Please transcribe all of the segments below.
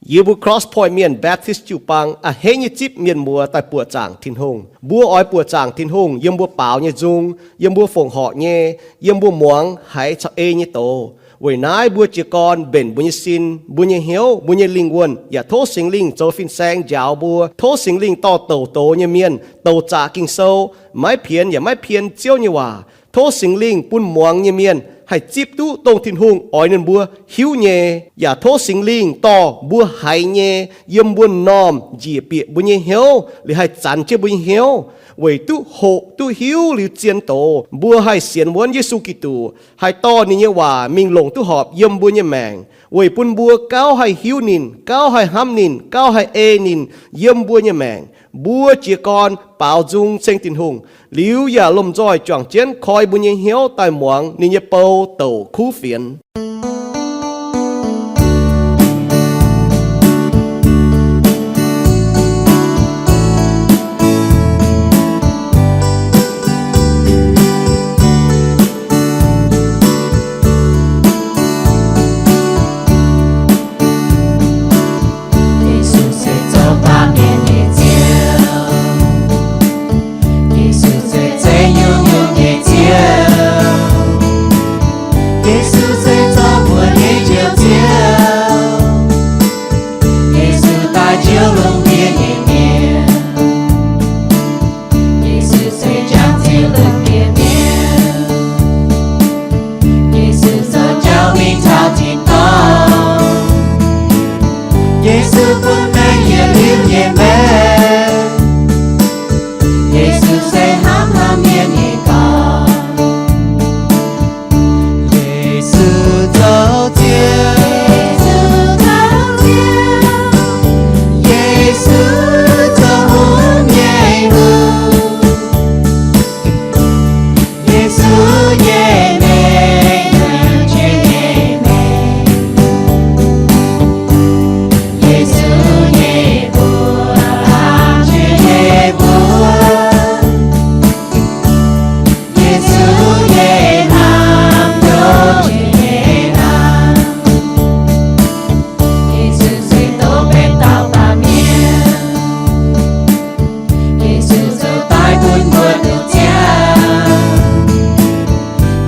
Yie mbuo Cross Point Mienh Baptist jiu-baang a'hneiv nyei zipv mienh muoz daaih buoqc zaangc Tin-Hungh. Mbuo oix buoqc zaangc Tin-Hungh yiem mbuo baaux nyei nzung, yiem mbuo fongc horc nyei, yiem mbuo muangx haiz caux ei nyei doz. Weic naaiv mbuo jiez gorn mbenc mbuo nyei sin, mbuo nyei hnyouv, mbuo nyei lingh wuonh, yaac tov Singx Lingh zoux fin-saeng njaaux mbuo. Tov Singx Lingh dorh douc doz nyei mienh, douc zaqc Ging-Sou, maiv pienx yaac maiv pien Ziouv nyei waac. Tov Singx Lingh bun muangx nyei mienh haih zipv duqv dongh Tin-Hungh oix ninh mbuo hiuv nyei. Yaac tov Singx Lingh dorh mbuo haiz nyei yiem mbuo m'normh njiec bieqc mbuo nyei hnyouv, liuz haih zanx jienv mbuo nyei hnyouv, weic duqv hoqc duqv hiuv liuz zien doz, mbuo haih sienx wuonv Yesu Giduc, haih dorh ninh nyei waac mingh longc duqv horpc yiem mbuo nyei maengc, weic bun mbuo gauh haih hiuv ninh, gauh haih hnamv ninh, gauh haih ei ninh yiem mbuo nyei maengc. Mbuo jiez gorn baaux nzung ceng Tin-Hungh, liuz yaac lomh nzoih juangc jienv koi mbuo nyei hnyouv daaih muangx ninh nyei bou douc kuv fienx. Yesu se zoux baamh mienh nyei Ziouv. Yesu se zeiz nyungc-nyungc nyei Ziouv. Yesu se zoux mbuo nyei Njoux Ziouv. Yesu daaih njoux lungh ndiev nyei mienh. Yesu se jangx Ziouv lungh ndiev mienh. Yesu zoux jauv mingh taux tin-dorngh. Yesu bun maengc yietc liuz nyei maengc. Yesu se hnamv haaix mienh nyei dorn. Yesu zoux Ziouv. Yesu zoux hungh nyei hungh. Yesu nyei mengh, hnamv jiex nyei mengh. Yesu nyei buoz, hnamv jiex nyei buoz. Yesu nyei hnamv, hnamv jiex nyei hnamv. Yesu se dov benx dauh baamh mienh. Yesu zoux daaih bun mbuo duqv ziangh.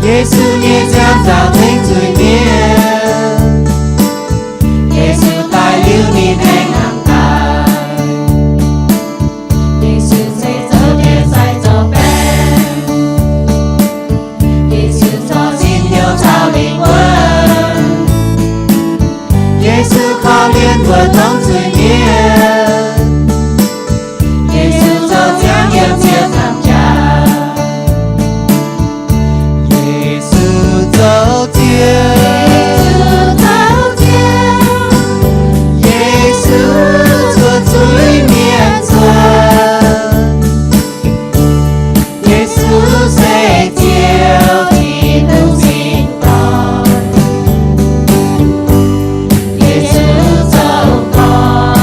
Yesu nyei nziaamv nzaaux ceng zuiz-mienh. Yesu daaih liuz ninh aengx hnamv daaih. Yesu se zoux diex sai zoux baeng. Yesu zorqv sin hnyouv caux lingh wuonh. Yesu korv-lienh mbuo dongh zuiz-mienh. Yesu zoux ziangx yiem ziepc nzaangc jaax. Yesu zoux Ziouv. Yesu zoux Ziouv. Yesu zuov zuiz-mienh zuotc. Yesu se Ziouv, Tin-Hungh singx dorn. Yesu zoux dorn.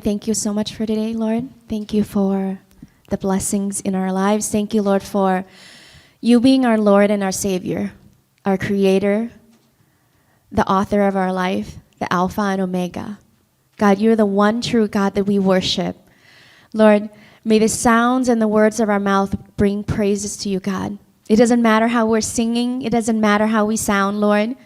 Thank you so much for today, Lord. Thank you for the blessings in our lives. Thank you, Lord, for you being our Lord and our Savior, our Creator, the author of our life, the Alpha and Omega. God, you're the one true God that we worship. Lord, may the sounds and the words of our mouth bring praises to you, God. It doesn't matter how we're singing, it doesn't matter how we sound, Lord,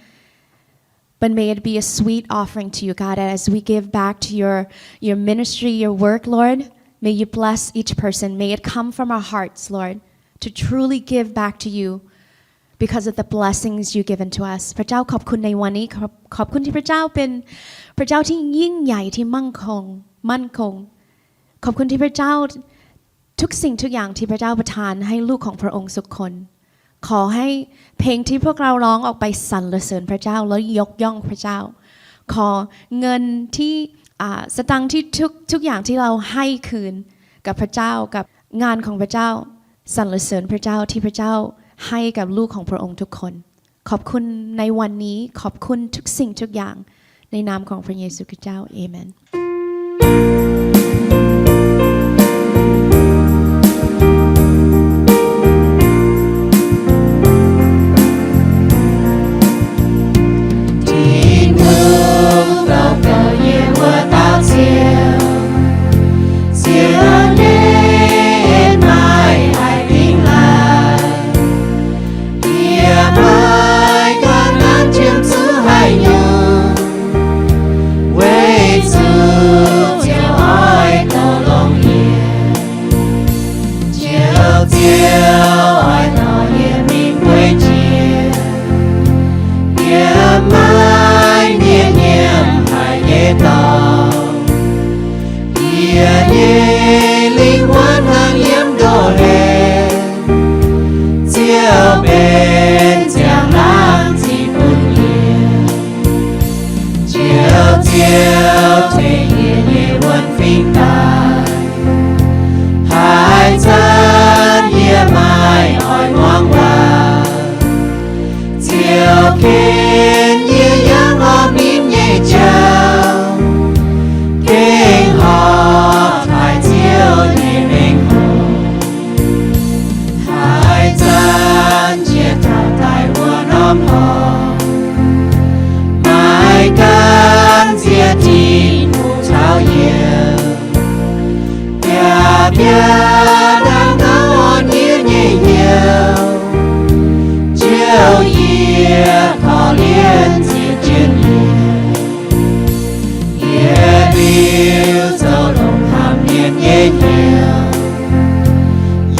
but may it be a sweet offering to you, God, as we give back to your, your ministry, your work, Lord. May you bless each person. May it come from our hearts, Lord, to truly give back to you because of the blessings you given to us. พระเจ้าขอบคุณในวันนี้ ขอบ ขอบคุณที่พระเจ้าเป็นพระเจ้าที่ยิ่งใหญ่ ที่มั่งคง มั่นคง ขอบคุณที่พระเจ้า ทุกสิ่งทุกอย่างที่พระเจ้าประทานให้ลูกของพระองค์ทุกคน ขอให้เพลงที่พวกเราร้องออกไปสรรเสริญพระเจ้า และยกย่องพระเจ้า ขอเงินที่ อ่า สตางค์ที่ทุก ทุกอย่างที่เราให้คืนกับพระเจ้า กับงานของพระเจ้า สรรเสริญพระเจ้าที่พระเจ้าให้กับลูกของพระองค์ทุกคน ขอบคุณในวันนี้ ขอบคุณทุกสิ่งทุกอย่าง ในนามของพระเยซูคริสต์เจ้า เอเมน Tin-Hungh douc gouv yie wuov dauh Ziouv, Ziouv nyei en maaih haih dingh laanh. Yie maiv gan nanv qiemx zuqc haaix nyungc, weic zuqc Ziouv oix douh longx yie. Ziouv, Ziouv oix dorh yie mingh bueix jiex, yie maiv mienh nyiemc haic nyei dorngx. Yie nyei lingh wuonh hnangv yiem ndoh hlen, Ziouv benx ziangh laangz zingh bun yie. Ziouv, Ziouv tengx yie nyei wuonh fingx daaih, haaix zanc yie maaih oix muangx waac, Ziouv ken yie yangh orn minv nyei jauv, gengh horpc taaih Ziouv nyei mengh hoc. Haaix zanc njiec taux daaih wuov norm horngh, maaih gan nziex Tin-Hungh caux yie, biaav-biaav dangh gauh orn yie nyei hnyouv, Ziouv, yie korv-lienh nziex jienv yie. Yietc liuz zoux longc hnamv mienh nyei hnyouv,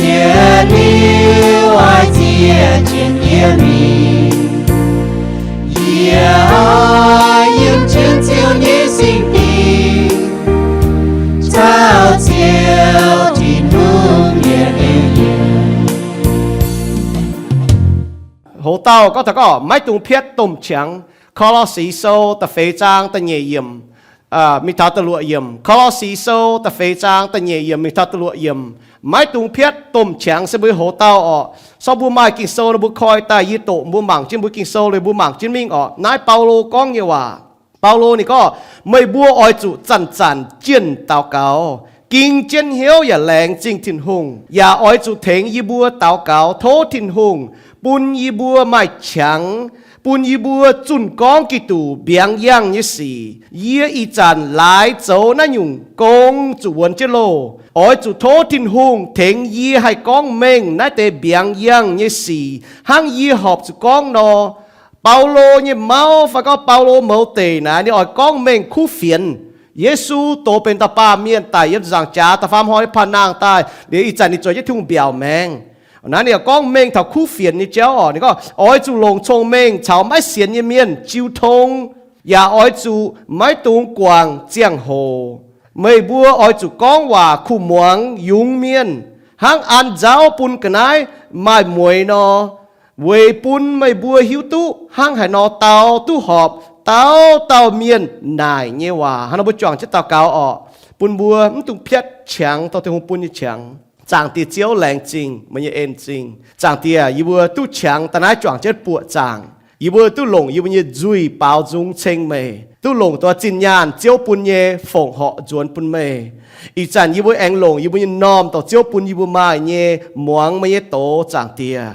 yietc liuz oix ziec jienv yie mingh. Yie oix yiem jienv Ziouv nyei singx dingh, caux Ziouv Tin-Hungh yietc liuz yiem. Hoz dauh gorngv taux gorngv maiv dungx piatv domh qangx. Ko^lo^si Sou da'feix zaang da'nyeic yiemc mingh taux da'luoqc yiemc. Ko^lo^si Sou da'feix zaang da'nyeic yiemc mingh taux da'luoqc yiemc. Maiv dungx piatv domh qangx se mbuo hoz dauh orqc. Sou mbuo maaih Ging-Sou nor mbuo koi daaih, yie doqc mbuo mangc jienv mbuo Ging-Sou liuz mbuo mangc jienv mingh orqc. Naaiv Baulo gorngv nyei waac. Baulo ninh gorngv, meih mbuo oix zuqc zanc-zanc jienh daux gaux, ging jienv hnyouv yaac laengz zingh Tin-Hungh, yaac oix zuqc tengx yie mbuo daux gaux tov Tin-Hungh bun yie mbuo maaih qangx, bun yie mbuo zunh gorngv Giduc mbiaangx yangh nyei sic. Yie ih zanc laaix zoux naaiv nyungc gong zuqc wuonx jienv loh. Oix zuqc tov Tin-Hungh tengx yie haih gorngv mengh naaiv deix mbiaangx yangh nyei sic hnangv yie horpc zuqc gorngv nor. Baulo nyei mauv fai gorngv Baulo mouz deic naaic ninh oix gorngv mengh kuv fienx. Yesu doz benx dauh baamh mienh daic yiem zaangc jaax da'faam hnoi nyei panh nangh daaih liuz, ih zanc ninh zueiz jienv Tin-Hungh mbiaauc maengx. Naaiv ninh oix gorngv mengh taux kuv fienx nyei jauv orqc. Ninh gorngv, oix zuqc longc cong-mengh caux maiv sienx nyei mienh jiu tong, yaac oix zuqc maiv dungx guangc ziangh hoc. Meih mbuo oix zuqc gorngv waac kuh muangx yungz mienh, hnangv an nzauv bun ga'naaiv maaih mueix nor, weic bun meih mbuo hiuv duqv hnangv haaix nor dau duqv horpc dauh dauh mienh naaic nyei waac. Hnangv nor mbuo juangc jienv daux gaux orqc, bun mbuo mv dungx piatv qangx, dongh Tin-Hungh bun nyei qangx. Zaangc Diex Ziouv, laengz zingh meih nyei en zingh. Zaangc Diex, yie mbuo duqv qangx daaih naaiv juangc jienv buoqc zaangc. Yie mbuo duqv longc yie mbuo nyei nzuih baaux nzung ceng meih, duqv longc dongh zinh nyaanh Ziouv bun nyei fongc horc nzuonx bun meih. Ih zanc yie mbuo aengx longc yie mbuo nyei m'normh dorh Ziouv bun yie mbuo maaih nyei muangx meih nyei doz, Zaangc Diex.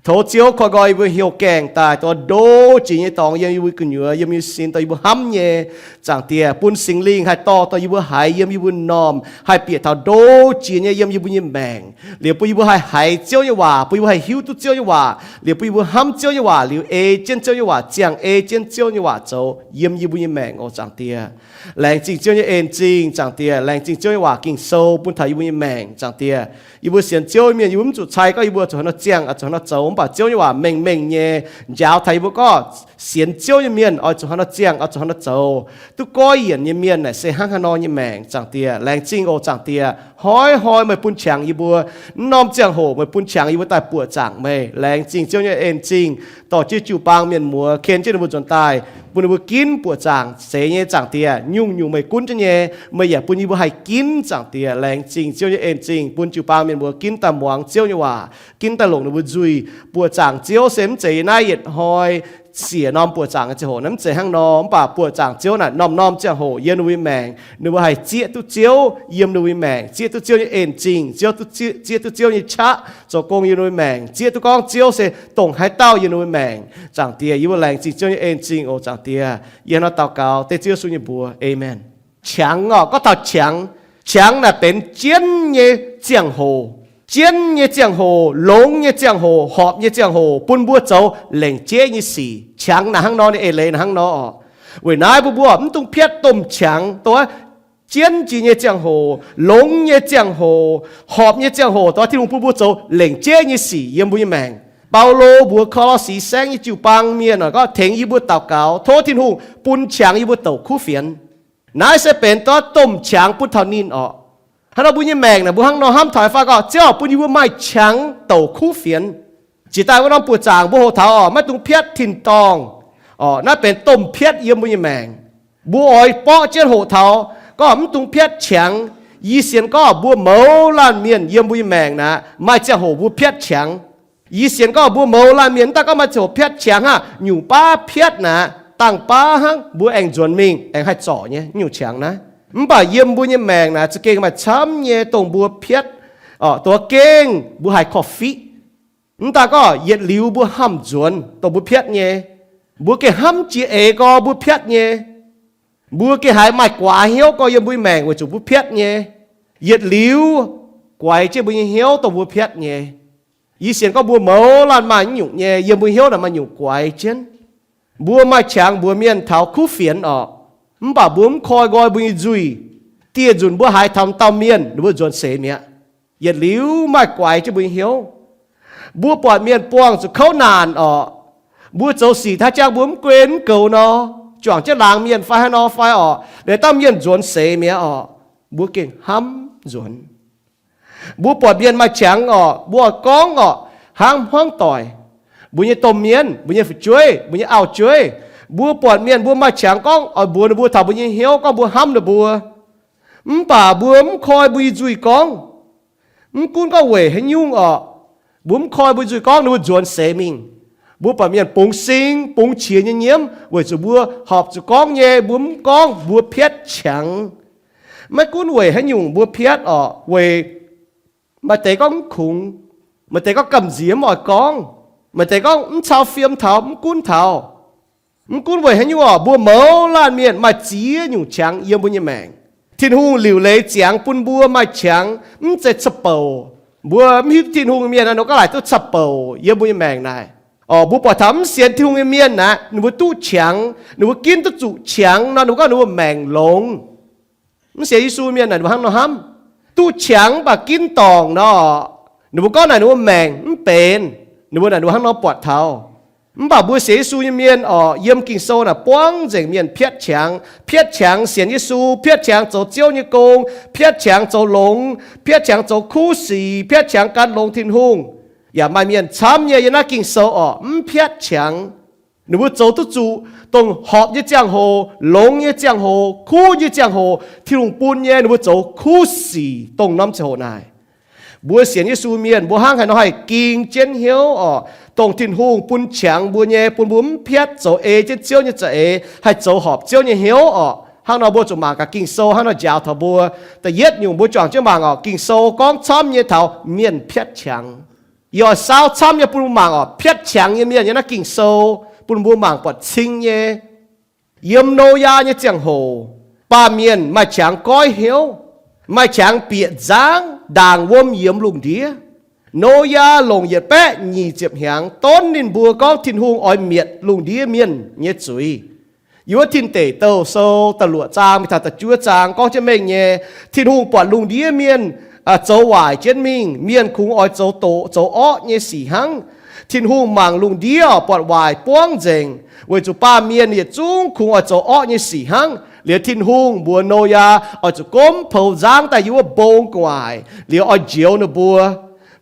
Tov Ziouv koi nqoi yie mbuo hnyouv gaengh daaih dongh ndo jiex nyei dorngx yiem yie mbuo gu'nyuoz, yiem yie mbuo sin, dongh yie mbuo hnamv nyei, Zaangc Diex. Bun Singx Lingh haih dorh dongh yie mbuo haiz yiem yie mbuo m'normh haih bieqc taux ndo jiex nyei yiem yie mbuo nyei maengc, liuz bun yie mbuo haih haiz Ziouv nyei waac, bun yie mbuo haih hiuv duqv Ziouv nyei waac, liuz bun yie mbuo hnamv Ziouv nyei waac liuz ei jienv Ziouv nyei waac ziangh, ei jienv Ziouv nyei waac zoux yiem yie mbuo nyei maengc oc, Zaangc Diex. Laengz zingh Ziouv nyei en zingh, Zaangc Diex. Laengz zingh Ziouv nyei waac Ging-Sou bun taux yie mbuo nyei maengc, Zaangc Diex. Yie mbuo sienx Ziouv nyei mienh, yie mbuo mv zuqc cai gorngv yie mbuo zuqc haaix nor ziangh, oix zuqc haaix nor zoux, mv baac Ziouv nyei waac mengh mengh nyei njaaux taux yie mbuo gorngv sienx Ziouv nyei mienh oix zuqc haaix nor ziangh, oix zuqc haaix nor zoux. Duqv goiv yienc nyei mienh naaic se hnangv haaix nor nyei maengc, Zaangc Diex. Laengz zingh oc, Zaangc Diex. Hnoi-hnoi meih bun qangx yie mbuo, mv norm ziangh hoc meih bun qangx yie mbuo daaih buoqc zaangc meih. Laengz zingh Ziouv nyei en zingh, dorh jienv jiu-baang mienh muoz ken jienv ninh mbuo nzuonx daaih, bun ninh mbuo ginv buoqc zaangc seix nyei, Zaangc Diex. Nyungc-nyungc meih gunv jienv nyei, meih yaac bun yie mbuo haih ginv, Zaangc Diex. Laengz zingh Ziouv nyei en zingh, bun jiu-baang mienh muoz ginv daaih muangx Ziouv nyei waac, ginv daaih longc ninh mbuo nzuih. Buoqc zaangc Ziouv se mv zeiz yiem naaiv yietc hnoi siec norm buoqc zaangc nyei ziangh hoc, naaiv mv zeiz hnangv nor. Mv baac buoqc zaangc Ziouv naaic norm-norm ziangh hoc yiem ninh mbuo nyei maengc, ninh mbuo haih zieqv duqv Ziouv yiem ninh mbuo nyei maengc, zieqv duqv Ziouv nyei en zingh, zieqv duqv Ziouv nyei qaqv zoux gong yiem ninh mbuo nyei maengc, zieqv duqv gorngv Ziouv se dongh haaix dauh yiem ninh mbuo nyei maengc, Zaangc Diex. Yie mbuo laengz zingh Ziouv nyei en zingh oc, Zaangc Diex. Yie hnangv nor daux gaux dengv Ziouv Yesu nyei mbuox, aamen. Qangx oc, gorngv taux qangx, qangx naaic benx jienv nyei ziangh hoc. Jienv nyei ziangh hoc, longx nyei ziangh hoc, horpc nyei ziangh hoc, bun mbuo zoux lengc jeiv nyei sic. Qangx naaic hnangv nor, ninh eix leiz naaic hnangv nor oc. Weic naaiv mbuo, mbuo mv dungx piatv domh qangx, dongh jienv jiex nyei ziangh hoc, longx nyei ziangh hoc, horpc nyei ziangh hoc, dongh Tin-Hungh bun mbuo zoux lengc jeiv nyei sic yiem mbuo nyei maengc. Baulo mbuox Ko^lo^si saengv nyei jiu-baang mienh oc, gorngv tengx yie mbuo daux gaux, tov Tin-Hungh bun qangx yie mbuo douc kuv fienx. Naaiv se benx dongh domh qangx bun taux ninh oc. Hnangv nor mbuo nyei maengc naaic, mbuo hnangv nor hnamv taux fai gorngv, Ziouv bun yie mbuo maaih qangx douc kuv fienx. Jiex daaih wuov norm buoqc zaangc mbuo hoqc taux oc, maiv dungx piatv tin-dorngh oc. Naaiv benx domh piatv yiem mbuo nyei maengc. Mbuo oix borqv jienv hoqc taux gorngv mv dungx piatv qangx. Yie sienx gorngv mbuo mouz laanh mienh yiem mbuo nyei maengc naaic, maaih ziangh hoc mbuo piatv qangx. Yie sienx gorngv mbuo mouz laanh mienh mv daaih gorngv maaih ziangh hoc piatv qangx aqv, nyungc baav piatv naaic, dangh baav hnangv mbuo aengx nzuonx mingh aengx haih zorc nyei nyungc qangx naaiv. Mv baac yiem mbuo nyei maengc naaic za'gengh maaih camv nyei dongh mbuo piatv, oc, dongh gengh mbuo haiz korv-fiqv. Mv daaih gorngv yietc liuz mbuo hnamv nzuonx dongh mbuo piatv nyei. Mbuo gengh hnamv jiex eix gorx mbuo piatv nyei. Mbuo gengh haiz maaih guaax hnyouv gorx yiem mbuo nyei maengc weic zuqc mbuo piatv nyei. Yietc liuz guaix jienv mbuo nyei hnyouv dongh mbuo piatv nyei. Yie sienx gorngv mbuo mouz laanh maaih nyungc nyei, yiem mbuo hnyouv naaic maaih nyungc guaix jienv. Mbuo maaih qangx mbuox mienh taux kuv fienx oc, mv baac mbuo mv koi nqoi mbuo nyei nzuih. Dieh nzunc mbuo haiz taux dauh mienh, ninh mbuo nzuonx seix mi'aqv. Yietc liuz maaih guaix jienv mbuo nyei hnyouv. Mbuo buatc mienh buangh zuqc kouv naanc oc, mbuo zoux sic hnangv jangx mbuo mv guen mv goux nor, juangc jienv laangz mienh fai haaix nor fai oc, liuz dauh mienh nzuonx seix mi'aqv oc, mbuo gengh hnamv nzuonx. Mbuo buatc mienh maaih qangx oc, mbuo oix gorngv oc, hnangv hmuangv doic. Mbuo nyei domh mienh, mbuo nyei fu'jueiv, mbuo nyei auv-jueiv, mbuo buatc mienh mbuo maaih qangx gorngv oix mbuox ninh mbuo taux mbuo nyei hnyouv gorngv mbuo hnamv ninh mbuo. Mv baac mbuo mv koi mbuo nyei nzuih gorngv. Mv gunv gorngv weic haaix nyungc oc, mbuo mv koi mbuo nzuih gorngv, ninh mbuo nzuonx seix mingh. Mbuo buatc mienh bungx sing bungx qiex nyei nyiemv weic zuqc mbuo horpc zuqc gorngv nyei, mbuo mv gorngv, mbuo piatv qangx. Maiv gunv weic haaix nyungc mbuo piatv oc, weic maaih deix gorngv mv kungx, maaih deix gorngv gamh nziex mv oix gorngv, maaih deix gorngv mv cau fiem taux, mv gunv taux. Mv gunv weic haaix nyungc oc, mbuo mouz laanh mienh maaih ziex nyungc qangx yiem mbuo nyei maengc. Tin-Hungh liuc leiz ziangx bun mbuo maaih qangx mv zeiz ca'bouc. Mbuo mv hiuv Tin-Hungh nyei mienh naaic, ninh mbuo gaav laaic duqv ca'bouc yiem mbuo nyei maengc naaic. Oc, mbuo buatc taux mv sienx Tin-Hungh nyei mienh naaic, ninh mbuo duqv qangx, ninh mbuo ginv duqv zuqc qangx nor, ninh mbuo gorngv ninh mbuo maengc longx. Mv sienx Yesu mienh naaic, ninh mbuo hnangv nor hnamv. Duqv qangx mv baac ginv dorngc nor, ninh mbuo gorngv naaic ninh mbuo maengc mv benx. Ninh mbuo naaic ninh mbuo hnangv nor buatc taux. Mv baac mbuo sienx Yesu nyei mienh oc, yiem Ging-Sou naaic buangv nzengc mienh piatv qangx. Piatv qangx sienx Yesu, piatv qangx zoux Ziouv nyei gong, piatv qangx zoux longx, piatv qangx zoux kuv sic, piatv qangx gan longx Tin-Hungh. Yaac maaih mienh camv nyei yiem naaiv Ging-Sou oc, mv piatv qangx. Ninh mbuo zoux duqv zuqc dongh horpc nyei ziangh hoc, longx nyei ziangh hoc, kuv nyei ziangh hoc, Tin-Hungh bun nyei, ninh mbuo zoux kuv sic dongh norm ziangh hoc naaic. Mbuo sienx Yesu mienh, mbuo hnangv haaix nor haih ging jienv hnyouv oc, dongh Tin-Hungh bun qangx mbuo nyei, bun mbuo mv piatv zoux ei jienv Ziouv nyei za'eix, haih zoux horpc Ziouv nyei hnyouv orqc. Hnangv nor mbuo zuqc mangc gaax Ging-Sou hnangv nor njaaux taux mbuo. Da'yietv nyungc mbuo juangc jienv mangc orqc, Ging-Sou gorngv camv nyei taux mienh piatv qangx. Yie oix saauv camv nyei bun mbuo mangc orqc, piatv qangx nyei mienh yiem naaiv Ging-Sou, bun mbuo mangc buatc cing nyei. Yiem Noyaa nyei ziangh hoc, baamh mienh maaih qangx goiv hnyouv, maaih qangx bieqc nzangv ndaangc wuom yiemx lungh ndiev. Noyaa longc yietc baeqv nyic ziepc hnyangx donv ninh mbuo gorngv Tin-Hungh oix mietc lungh ndiev mienh nyei zuiz. Yiem wuov Tin Deic Douh Sou da'luoqc zaang mingh taux da'juov zaang gorngv jienv mengh nyei, Tin-Hungh buatc lungh ndiev mienh zoux waaic jienv mingh, mienh kungx oix zoux doqc zoux orqv nyei sic hnangv. Tin-Hungh mangc lungh ndiev buatc waaic buangv nzengc, weic zuqc baamh mienh yietc zungv kungx oix zoux orqv nyei sic hnangv. Liuz Tin-Hungh mbuox Noyaa oix zuqc gomv poux nzangv daaih yiem wuov mbong gu'nguaaic, liuz oix njoux ninh mbuo.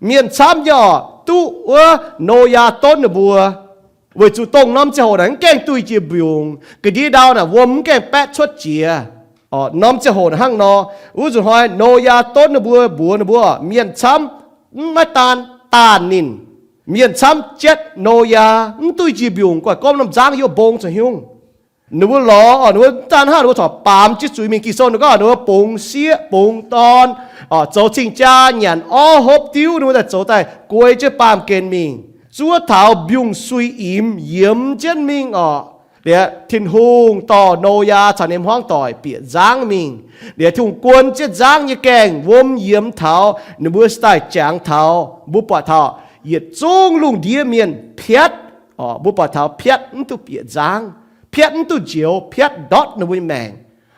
Mienh camv nyei orqc, duqv wuov Noyaa donv ninh mbuo, weic zuqc dongh norm ziangh hoc naaic mv gaengh duih jiex mbiungc, ga'ndiev ndau naaic wuom mv gaengh baeqv cuotv jiex. Norm ziangh hoc naaic hnangv nor, wuov nzunc hnoi Noyaa donv ninh mbuo, mbuox ninh mbuo, mienh camv mv maiv daan daanh ninh. Mienh camv jatv Noyaa, mv duih jiex mbiungc, guaih gomv norm nzangv yiem mbong zoux haaix nyungc. Ninh mbuo lorz orqc, ninh mbuo mv daan hnangv, ninh mbuo corc baamz jienv zuiz mingh. Ging-Sou ninh gorngv ninh mbuo bungx sieqv bungx dorn, zoux cing-jaa, nyanc orv hopv diuv, ninh mbuo daaih zoux daaih guei jienv baamh gen mingh. Zuov taux mbiungc-suiv imx yiemx jienv mingh orqc. Liuz Tin-Hungh dorh Noyaa caux ninh hmuangv doic bieqc nzangv mingh. Liuz Tin-Hungh guon jienv nzangv nyei gaengh, wuom yiemx taux, ninh mbuo se daaih jangx taux, mbuo buatc taux yietc zungv lungh ndiev mienh piatv. Mbuo buatc taux piatv mv duqv bieqc nzangv, piatv mv duqv njoux, piatv ndortv ninh mbuo nyei maengc.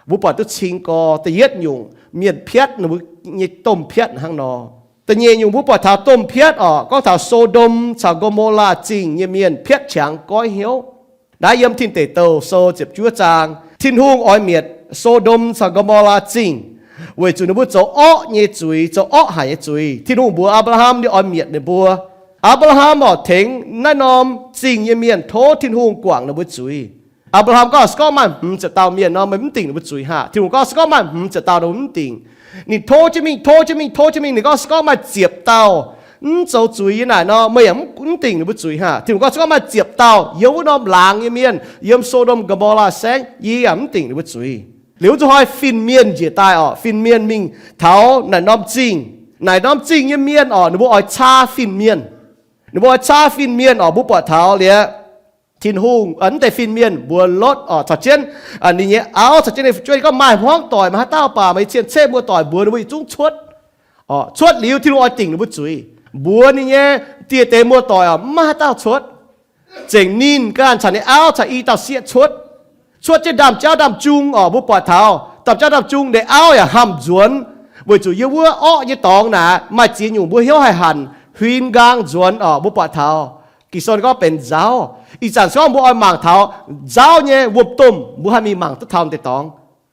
Mbuo buatc duqv cing gorx da'yietv nyungc mienh piatv ninh mbuo nyei domh piatv hnangv nor. Da'nyeic nyungc mbuo buatc taux domh piatv orqc, gorngv taux So^ndom caux Go^mo^laa Zingh nyei mienh piatv qangx goiv hnyouv. Naaiv yiem Tin Deic Douh Sou ziepc juov zaang, Tin-Hungh oix mietc So^ndom caux Go^mo^laa Zingh, weic zuqc ninh mbuo zoux orqv nyei zuiz, zoux orqv haic nyei zuiz. Tin-Hungh mbuox Apc^laa^ham ninh oix mietc ninh mbuo. Apc^laa^ham orqc tengx naaiv norm zingh nyei mienh tov Tin-Hungh guangc ninh mbuo zuiz. Apc^laa^ham gorngv se gorngv maaih hmz ziepc dauh mienh nor, meih mv dingc ninh mbuo zuiz haah? Tin-Hungh gorngv se gorngv maaih hmz ziepc dauh nor, mv dingc. Ninh tov jienv mingh, tov jienv mingh, tov jienv mingh. Ninh gorngv se gorngv maaih ziepc dauh mv zoux zuiz nyei naaic nor, meih yaac mv dingc ninh mbuo zuiz haah? Tin-Hungh gorngv se gorngv maaih ziepc dauh yiem wuov norm laangz nyei mienh, yiem So^ndom Go^mo^laa saengv, yie yaac mv dingc ninh mbuo zuiz. Liuz wuov nzunc hnoi fin-mienh njiec daaih orqc, fin-mienh mingh taux naaic norm zingh. Naaic norm zingh nyei mienh orqc, ninh mbuo oix caa fin-mienh. Ninh mbuo oix caa fin-mienh orqc, mbuo buatc taux liuz Tin-Hungh, mv deix fin-mienh mbuox Lotv orqc, caux jienv ninh nyei auv, caux jienv ninh fu'jueiv, ninh gorngv maaih hmuangv doic maaih haaix dauh baac, maaih cien-ceqv muoz-doic mbuox ninh mbuo yietc zungv cuotv. Orqc, cuotv liuz Tin-Hungh oix dingc ninh mbuo zuiz. Mbuox ninh nyei dieh deix muoz-doic orqc, mv maaih haaix dauh cuotv. Zengc ninh ganh caux ninh auv caux i dauh sieqv cuotv. Cuotv jienv ndaamv-jauv ndaamv-jung orqc, mbuo buatc taux ndaamv-jauv ndaamv-jung, ninh auv yaac hnamv nzuonx, weic zuqc yiem wuov orqv nyei dorngx naaic maaih ziex nyungc mbuo hnyouv haih hanc, huin nqaang nzuonx orqc, mbuo buatc taux Ging-Sou gorngv benx nzauv. Ih zanc se gorngv mbuo oix mangc taux nzauv nyei wuom-domh, mbuo haih mingh mangc duqv taux deix dorngx.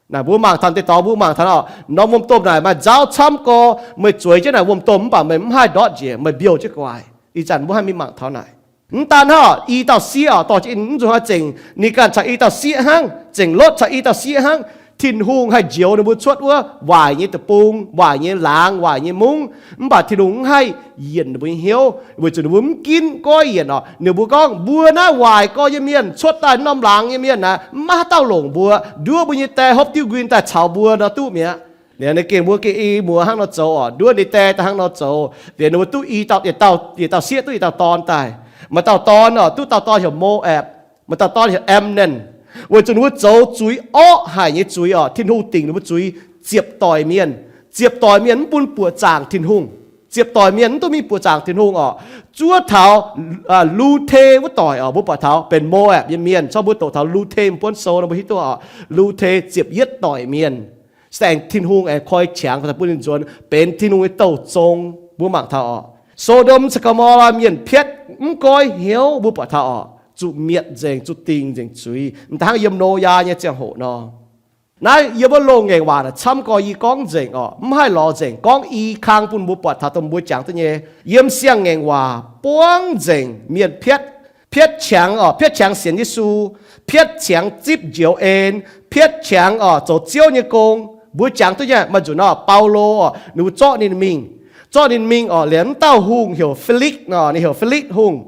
Naaic mbuo mangc taux deix dorngx, mbuo mangc taux orqc, norm wuom-domh naaic maaih nzauv camv gorx, meih zueiz jienv naaic wuom-domh mv baac meih mv haih ndortv njiec, meih mbiouh jienv gu'nguaaic. Ih zanc mbuo haih mingh mangc taux naaic. Mv daan hnangv, i dauh sieqv orqc, dorh jienv mv zuqc hnoi zengc ninh ganh caux i dauh sieqv hnangv, zengc Lotv caux i dauh sieqv hnangv. Tin-Hungh haih njoux ninh mbuo cuotv wuov waaic nyei deic-bung, waaic nyei laangz, waaic nyei mungv. Mv baac Tin-Hungh mv haih yienc ninh mbuo nyei hnyouv, weic zuqc ninh mbuo mv ginv goiv yienc orqc. Ninh mbuo gorngv, mbuo naaiv waaic gorx nyei mienh cuotv daaih norm laangz nyei mienh naaic, mv maaih haaix dauh longc mbuo. Nduov mbuo nyei die hopv diuv nquin daaih caux mbuo nor duqv mi'aqv. Liuz ninh gengh mbuo gengh i muoz hnangv nor zoux orqc, nduov ninh die daaih hnangv nor zoux. Liuz ninh mbuo duqv i dauh, yietc dauh sieqv duqv yietc dauh dorn daaih. Maaih dauh dorn orqc, duqv dauh dorn heuc Mo^apc, maaih dauh dorn heuc Am^nen. Weic zuqc ninh mbuo zoux zuiz orqv haic nyei zuiz orqc, Tin-Hungh dingc ninh mbuo zuiz ziepc doic mienh. Ziepc doic mienh mv bun buoqc zaangc Tin-Hungh. Ziepc doic mienh mv duqv mingh buoqc zaangc Tin-Hungh orqc. Zuov taux Lu^te wuov doic orqc, mbuo buatc taux benx Mo^apc nyei mienh. Corc mbuo doqc taux Lu^te Buonv Sou nor mbuo hiuv duqv orqc, Lu^te ziepc yietv doic mienh se aengx Tin-Hungh aengx koi qangx bun ninh nzuonx benx Tin-Hungh nyei douh zong. Mbuo mangc taux orqc, So^ndom caux Go^mo^laa mienh piatv mv goiv hnyouv, mbuo buatc taux orqc, zuqc mietc nzengc, zuqc dingc nzengc zuiz, m'daaih hnangv yiem Noyaa nyei ziangh hoc nor. Naaiv yiem wuov loz-ngaengc waac naaic camv gorx, yie gorngv nzengc orqc, mv haih lorz nzengc, gorngv i kang bun mbuo buatc taux dongh mbuo jangx duqv nyei. Yiem siang-ngaengc waac buangv nzengc mienh piatv, piatv qangx orqc, piatv qangx sienx Yesu, piatv qangx zipv njoux en, piatv qangx orqc zoux Ziouv nyei gong. Mbuo jangx duqv nyei. Maaih nzunc nor Baulo orqc, ninh mbuo zorqv ninh mingh, zorqv ninh mingh orqc, liemh m'dauh hungh heuc Felix nor, ninh heuc Felix hungh.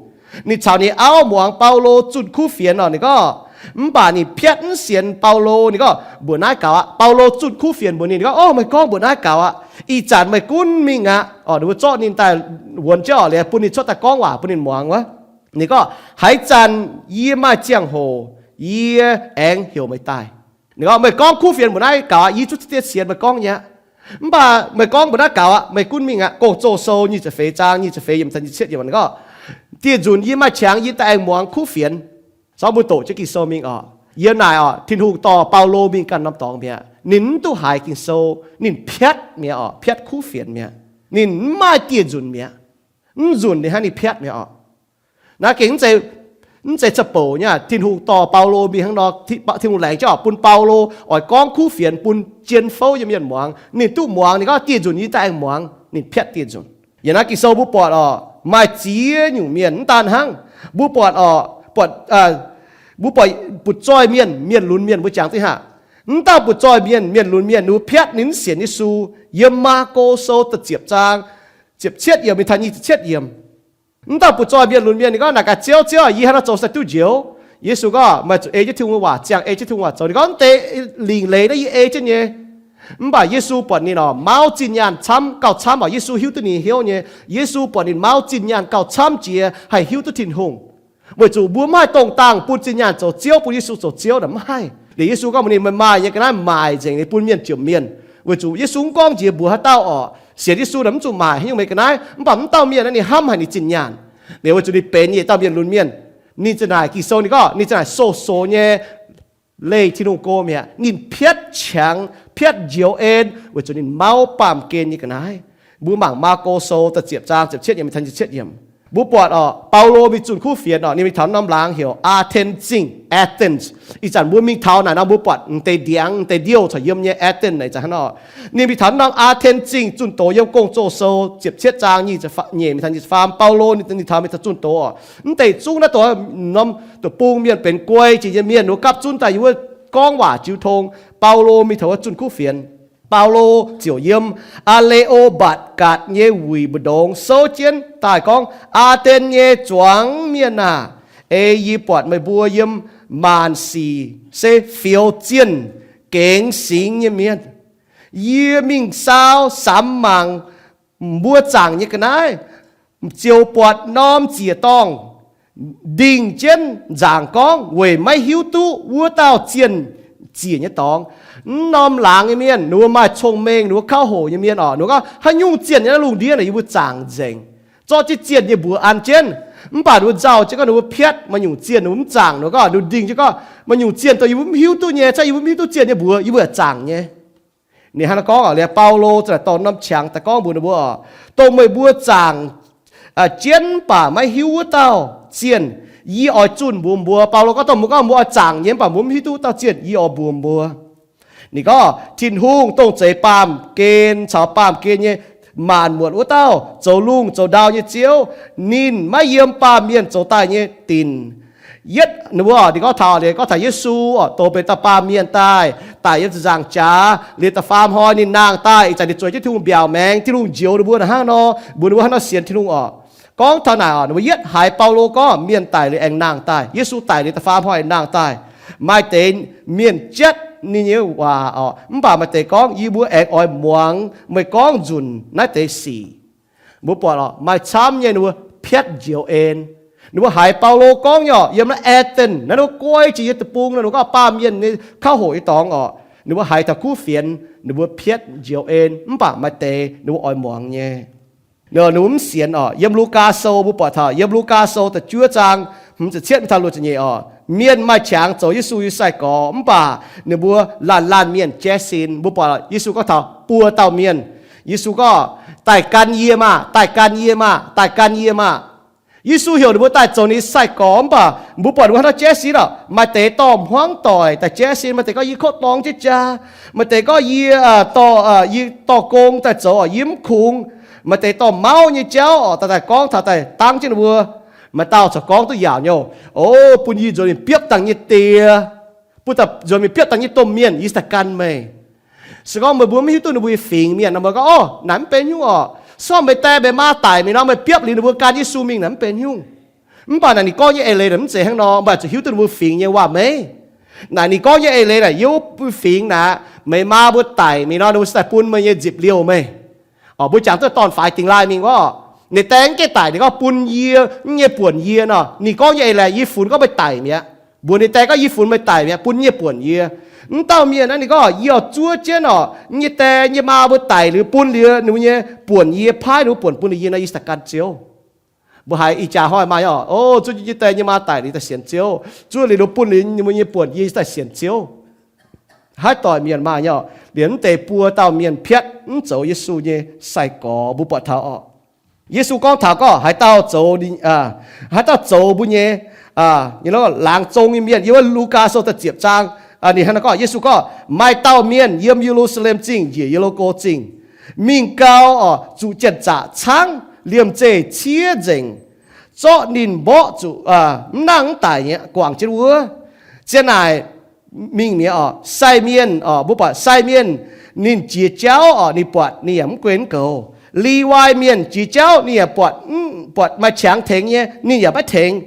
Ninh caux ninh auv muangx Baulo zunh kuv fienx orqc. Ninh gorngv, mv baac ninh piatv mv sienx Baulo. Ninh gorngv, mbuoqc naaiv gaux aqv. Baulo zunh kuv fienx mbuox ninh, ninh gorngv, o, meih gorngv mbuoqc naaiv gaux aqv. Ih zanc meih gunv mingh aqv. Orqc, ninh mbuo zorqv ninh daaih wuonx jienv orqc, liuz bun ninh cuotv daaih gorngv waac bun ninh muangx wuov. Ninh gorngv, haaix zanc yie maaih ziangh hoc, yie aengx heuc meih daaih. Ninh gorngv, meih gorngv kuv fienx mbuoqc naaiv gaux aqv. Yie zungv diqv sienx meih gorngv nyei aqv. Mv baac meih gorngv mbuoqc naaiv gaux aqv, meih gunv mingh aqv. Gong-Zoh sou nyic ziepc feix zaang nyic ziepc feix yiemc, yiemc gorngv, dieh nzunc yie maaih qangx yie daaih aengx muangx kuv fienx. Zorqv mbuo doqc jienv Ging-Sou mingh orqc. Yiem naaic orqc, Tin-Hungh dorh Baulo mingh ganh norm dorngx mi'aqv. Ninh mv duqv haiz Ging-Sou, ninh piatv mi'aqv orqc, piatv kuv fienx mi'aqv. Ninh mv maaih dieh nzunc mi'aqv. Mv nzunc ninh hnangv ninh piatv mi'aqv orqc. Naaiv gengh mv zeiz, mv zeiz ca'bouc nyei aqv. Tin-Hungh dorh Baulo mingh hnangv nor, Tin-Hungh laengz jienv orqc bun Baulo oix gorngv kuv fienx bun jien fouv nyei mienh muangx. Ninh duqv muangx, ninh gorngv dieh nzunc yie daaih aengx muangx. Ninh piatv dieh nzunc. Yiem naaiv Ging-Sou mbuo buatc orqc, maaih ziex nyungc mienh mv daan hnangv. Mbuo buatc orqc, buatc, mbuo buatc butv-zoih mienh, mienh lunx mienh mbuo jangx zingh aqv. Mv dauh butv-zoih mienh, mienh lunx mienh, ninh mbuo piatv ninh mv sienx Yesu. Yiem Maako Sou da'ziepc zaang ziepc cietv yiemc mingh taux nyic ziepc cietv yiemc. Mv dauh butv-zoih mienh lunx mienh ninh gorngv, naaic gaax Ziouv, Ziouv, yie hnangv naaiv zoux se duqv njoux? Yesu gorngv, meih zuqc ei jienv Tin-Hungh nyei waac, ziangh ei jienv Tin-Hungh waac zoux. Ninh gorngv, mv deix lingc leiz naaiv yie ei jienv nyei. Mv baac Yesu buatc ninh orqc, mauv zinh nyaanh camv, gauh camv orqc. Yesu hiuv duqv ninh hnyouv nyei. Yesu buatc ninh mauv zinh nyaanh gauh camv jiex haih hiuv duqv Tin-Hungh. Weic zuqc mbuo mv haih dongh dangh bun zinh nyaanh zoux ziouv, bun Yesu zoux ziouv naaic, mv haih. Liuz Yesu gorngv mbuox ninh, meih maaih nyei ga'naaiv maaic nzengc, liuz bun mienh ziepc mienh. Weic zuqc Yesu mv gorngv njiec mbuox haaix dauh orqc, sienx Yesu naaic mv zuqc maaic haaix nyungc meih ga'naaiv. Mv baac mv dauh mienh naaiv ninh hnamv haic ninh zinh nyaanh. Liuz weic zuqc ninh benx yietc dauh mienh lunx mienh, ninh za'naaic Ging-Sou ninh gorngv ninh za'naaic sou-sou nyei leih Tin-Hungh go mi'aqv. Ninh piatv qangx, piatv njoux en weic zuqc ninh mauv baamh gen nyei ga'naaiv. Mbuo mangc Maako Sou da'ziepc zaang ziepc cietv yiemc, cietv yiemc. Mbuo buatc orqc, Baulo mingh zunh kuv fienx orqc, ninh mingh taux norm laangz heuc Aa^ten Zingh, Athens. Ih zanc mbuo mingh taux naaic nor mbuo buatc m'deix ndiangx, m'deix ndiouh corc yiem nyei, Athens naaic ih zanc hnangv nor. Ninh mingh taux norm Aa^ten Zingh zunh doz yiem Gong-Zoh Sou ziepc cietv zaang nyic ziepc nyeic mingh taux nyic ziepc faam. Baulo ninh taux mingh taux zunh doz orqc. M'deix zungv naaiv dongh norm deic-bung mienh benx guei jiex nyei mienh, ninh mbuo gapv zunv daaih yiem wuov gorngv waac jiu tong. Baulo mingh taux wuov zunh kuv fienx. Baulo ziouc yiem Aa^le^o^mbatc Gatc nyei wuic mbu'ndongx souv jienv daaih gorngv, Aa^ten nyei zuangx mienh aah! Ei yie buatc meih mbuo yiem maanc sic se fioux zienh gengx singx nyei mienh. Yie mingh saau samx mangc mbuo zaangc nyei ga'naaiv, ziouc buatc norm ziec-dorngh ndingh jienv nzaangc gorngv weic maiv hiuv duqv wuov dauh zienh ziec nyei dorngx. Mv norm laangz nyei mienh, ninh mbuo maaih cong-mengh, ninh mbuo kauv hoc nyei mienh orqc, ninh mbuo gorngv, haaix nyungc zienh nyei naaiv lungh ndiev naaic yie mbuo zaangc nzengc. Zorqv jienv zienh nyei mbuox an jienv. Mv baac ninh mbuo nzauh jienv gorngv ninh mbuo piatv maaih nyungc zienh ninh mbuo mv zaangc. Ninh mbuo gorngv, ninh mbuo ndingh jienv gorngv, maaih nyungc zienh dongh yie mbuo mv hiuv duqv nyei, se yie mbuo mv hiuv duqv zienh nyei mbuox yie mbuo yaac zaangc nyei. Ninh hnangv naaiv gorngv orqc, liuz Baulo za'naaic dorh norm qangx daaih gorngv mbuox ninh mbuo orqc, dongh meih mbuo zaangc jienv mv baac maiv hiuv wuov dauh zienh, yie oix zunh mbuox mbuo. Baulo gorngv dongh mbuo gorngv mbuo oix zaangc nyei mv baac mbuo mv hiuv duqv wuov dauh zienh, yie oix mbuox mbuo. Ninh gorngv Tin-Hungh dongh zeix baamh gen caux baamh gen nyei maanc muotc wuov dauh, zoux lungh zoux ndau nyei Ziouv, ninh maiv yiem baamh mienh zoux daaih nyei dinc. Yietv ninh mbuo, ninh gorngv taux, ninh gorngv taux Yesu orqc, douz benx dauh baamh mienh daaih, daic yiem ziepc nzaangc jaax, liuz da'faam hnoi ninh nangh daaih, ih zanc ninh zueiz jienv Tin-Hungh mbiaauc maengx, Tin-Hungh njoux ninh mbuo naaic hnangv nor, mbuox ninh mbuo hnangv nor sienx Tin-Hungh orqc. Gorngv taux naaic orqc, ninh mbuo yietv haiz Baulo gorngv mienh daic liuz aengx nangh daaih, Yesu daic liuz da'faam hnoi aengx nangh daaih, maaih deix mienh jatv ninh nyei waac orqc, mv baac maaih deix gorngv, yie mbuo aengx oix muangx meih gorngv nzunc naaiv deix sic. Mbuo buatc orqc, maaih camv nyei ninh mbuo piatv njoux en. Ninh mbuo haiz Baulo gorngv nyei orqc, yiem naaiv Athens naaiv, ninh mbuo guei jiex nyei deic-bung nor, ninh mbuo gorngv baamh mienh nyei kauv hoc nyei dorngx orqc, ninh mbuo haiz taux kuv fienx, ninh mbuo piatv njoux en, mv baac maaih deix ninh mbuo oix muangx nyei. Ninh mbuo mv sienx orqc. Yiem Lugaa Sou mbuo buatc taux, yiem Lugaa Sou da'juov zaang hmz ziepc cietv mingh taux luoqc ziepc nyeic orqc, mienh maaih qangx zoux Yesu nyei sai-gorx, mv baac ninh mbuo laanh laanh mienh jaiv sin. Mbuo buatc Yesu gorngv taux buo dauh mienh. Yesu gorngv, daaih gan yie maah! Daaih gan yie maah! Daaih gan yie maah! Yesu heuc ninh mbuo daaih zoux ninh nyei sai-gorx, mv baac mbuo buatc ninh mbuo hnangv nor jaiv sin orqc. Maaih deix dorh hmuangv doic daaih jaiv sin, maaih deix gorngv, yie kotv dorng jienv jaa. Maaih deix gorngv, yie, yie dorh gong daaih zoux orqc, yie mv kungx. Maaih deix dorh mauv nyei jauv orqc, daaih, daaih gorngv taux daaih dangv jienv ninh mbuo. Maaih dauh corc gorngv duqv yaauc nyei, o, bun yie nzuonx mingh biopv dangh nyei die, bun nzuonx mingh biopv dangh nyei domh mienh, yie daaih gan meih. Se gorngv meih mbuo mv hiuv duqv ninh mbuo nyei fingx mienh nor, meih gorngv, o, naaic mv benx nyungc orqc. Se gorngv meih die meih maa daic mingh nor, meih biopv liuz ninh mbuo gan Yesu mingh, naaic mv benx nyungc. Mv baac naaic ninh gorngv nyei eix leiz naaic mv zeiz hnangv nor, mbuo zuqc hiuv duqv ninh mbuo fingx nyei waac-meiv. Naaic ninh gorngv nyei eix leiz naaic, yiem mbuo fingx naaic, meih maa mbuo daic mingh nor, ninh mbuo cingx daaih bun meih nyei nzipc liouh meih. Orqc, mbuo jangx duqv dorn-faix dingx laaih mingh orqc, ninh die mv gaengh daic, ninh gorngv bun yie, mv nyei buonc yie nor. Ninh gorngv nyei eix leiz, yie funx gorngv meih daic mi'aqv. Mbuox ninh die gorngv, yie funx meih daic mi'aqv, bun nyei buonc yie. Mv dauh mienh naaiv ninh gorngv, yie oix zuov jienv orqc, nyei die nyei maa mbuo daic liuz bun liuz ninh mbuo nyei buonc yie, paaiv ninh mbuo buonc bun liuz yie nor, yie cingx daaih gan Ziouv. Mbuo haiz ih jaax hnoi maaih nyei orqc, o, zuov jienv nyei die nyei maa daic liuz daaih sienx Ziouv, zuov liuz ninh mbuo bun liuz ninh mbuo nyei buonc yie cingx daaih sienx Ziouv. Haaix doic mienh maaih nyei orqc, liemh mv deix buo dauh mienh piatv mv zoux Yesu nyei sai-gorx, mbuo buatc taux orqc. Yesu gorngv taux gorngv haaix dauh zoux, haaix dauh zoux mbuo nyei, nyei laangz zong nyei mienh, yiem wuov Lugaa Sou da'ziepc zaang, ninh hnangv naaiv gorngv, Yesu gorngv, maaih dauh mienh yiem Ye^lu^saa^lem Zingh njiec Ye^li^ko Zingh mingh gau orqc, zuqc janx-zaqc caangv liemh zeih ciev nzengc, zorqv ninh mborqv zuqc mv nangh mv daic nyei guangc jienv wuov. Zien naaic mingh mi'aqv orqc, sai mienh orqc, mbuo buatc sai mienh ninh jiex jauv orqc, ninh buatc ninh yaac mv guen mv goux. Liwai mienh jiex jauv ninh yaac buatc, buatc maaih qangx tengx nyei, ninh yaac maiv tengx.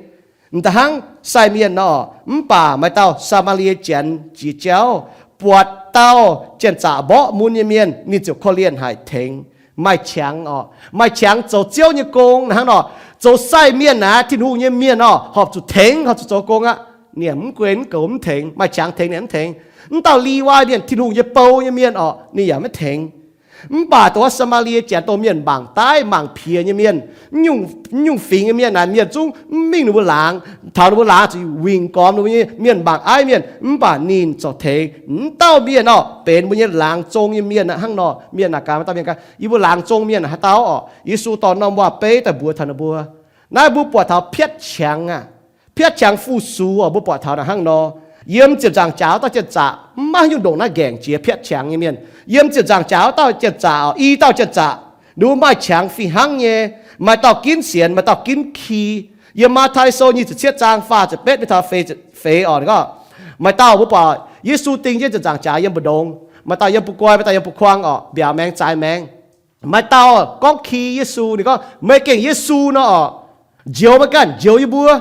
M'daaih hnangv sai mienh nor, mv baac maaih dauh Saa^maa^lie Janx jiex jauv, buatc dauh janx-zaqc mborqv mun nyei mienh, ninh ziouc korv-lienh haic tengx. Maaih qangx orqc, maaih qangx zoux Ziouv nyei gong hnangv nor. Zoux sai mienh naaic, Tin-Hungh nyei mienh orqc, horpc zuqc tengx, horpc zuqc zoux gong aqv. Ninh mv guen mv goux mv tengx, maaih qangx tengx ninh mv tengx. Mv dauh Liwai mienh, Tin-Hungh nyei bou nyei mienh orqc, ninh yaac maiv tengx. Mv baac dongh wuov Saa^maa^lie Janx dongh mienh mangc daaih mangc piex nyei mienh, mv nyungc fingx nyei mienh naaic, mienh zungv mv mingh ninh mbuo laangz. Taux ninh mbuo laangz zuqc wingc gormx ninh mbuo nyei mienh mangc aiv mienh, mv baac ninh zorc tengx. Mv dauh mienh orqc, benx mbuo nyei laangz zong nyei mienh hnangv nor. Mienh naaic gaax, mv dauh mienh gaax, yie mbuo laangz zong mienh haaix dauh orqc? Yesu dorh norm waac-beiv daaih mbuox taux ninh mbuo. Naaiv mbuo buatc taux piatv qangx aqv. Piatv qangx fu-sux orqc, mbuo buatc taux naaic hnangv nor. Yiem ziepc nzaangc jaax wuov dauh janx-zaqc, mv maaih haaix nyungc ndongc naaiv nqaengc jiex piatv qangx nyei mienh. Yiem ziepc nzaangc jaax wuov dauh janx-zaqc orqc, i dauh janx-zaqc, ninh mbuo maaih qangx fih hnangv nyei. Maaih dauh ginv sienx, maaih dauh ginv ki. Yiem Matv^tai Sou nyic ziepc cietv zaang faah ziepc betv mingh taux feix orqc, ninh gorngv, maaih dauh mbuo buatc Yesu ding jienv ziepc nzaangc jaax yiem mbu'ndongx, maaih dauh yiem bu goiv, maaih dauh yiem bu kuang orqc, mbiaauc maengx zaaix maengx. Maaih dauh gorngv ki Yesu, ninh gorngv, meih gengh Yesu nor orqc, njoux meih ganh, njoux yie mbuo.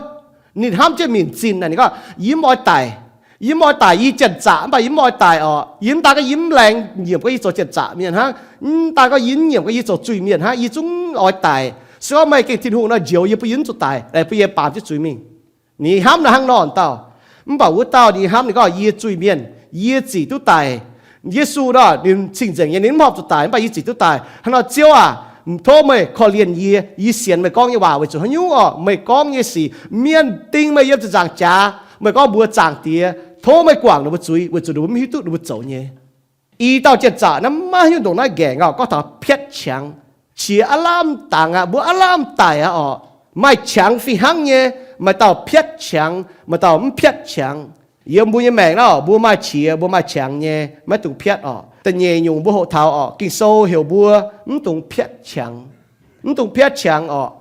Ninh hnamv jienv minc zinh naaic, ninh gorngv, yie mv oix daic. Yie mv oix daic, yie janx-zaqc mv baac yie mv oix daic orqc. Yie mv daan gorngv yie mv laengz nyiemc gorngv yie zoux janx-zaqc mienh hnangv. Mv daan gorngv yie mv nyiemc gorngv yie zoux zuiz-mienh hnangv, yie zungv oix daic. Se gorngv meih gengh Tin-Hungh nor, njoux yie, bun yie mv zuqc daic, bun yie baamz jienv zuiz mingh. Ninh hnamv naaiv hnangv nor dauh. Mv baac wuov dauh ninh hnamv, ninh gorngv, yie zuiz-mienh, yie zic duqv daic. Yesu nor, ninh cing-nzengc nyei, ninh mv horpc zuqc daic, mv baac yie zic duqv daic. Hnangv nor Ziouv aac, tov meih korv-lienh yie, yie sienx meih gorngv nyei waac weic zuqc haaix nyungc orqc, meih gorngv nyei sic, mienh ding meih yiem ziepc nzaangc jaax, meih gorngv mbuox Zaangc Diex, tov meih guangc ninh mbuo zuiz weic zuqc ninh mbuo mv hiuv duqv ninh mbuo zoux nyei. I dauh janx-zaqc naaiv maiv hiuv ndongc naaiv nqaengc orqc, gorngv taux piatv qangx. Qiex aav lamh dangx aqv, mbuo aav lamh daic aqv orqc. Maaih qangx fih hnangv nyei, maaih dauh piatv qangx, maaih dauh mv piatv qangx. Yiem mbuo nyei maengc naaiv orqc, mbuo maaih qiex, mbuo maaih qangx nyei, maiv dungx piatv orqc. Da'nyeic nyungc mbuo hoqc taux orqc, Ging-Sou heuc mbuo mv dungx piatv qangx. Mv dungx piatv qangx orqc.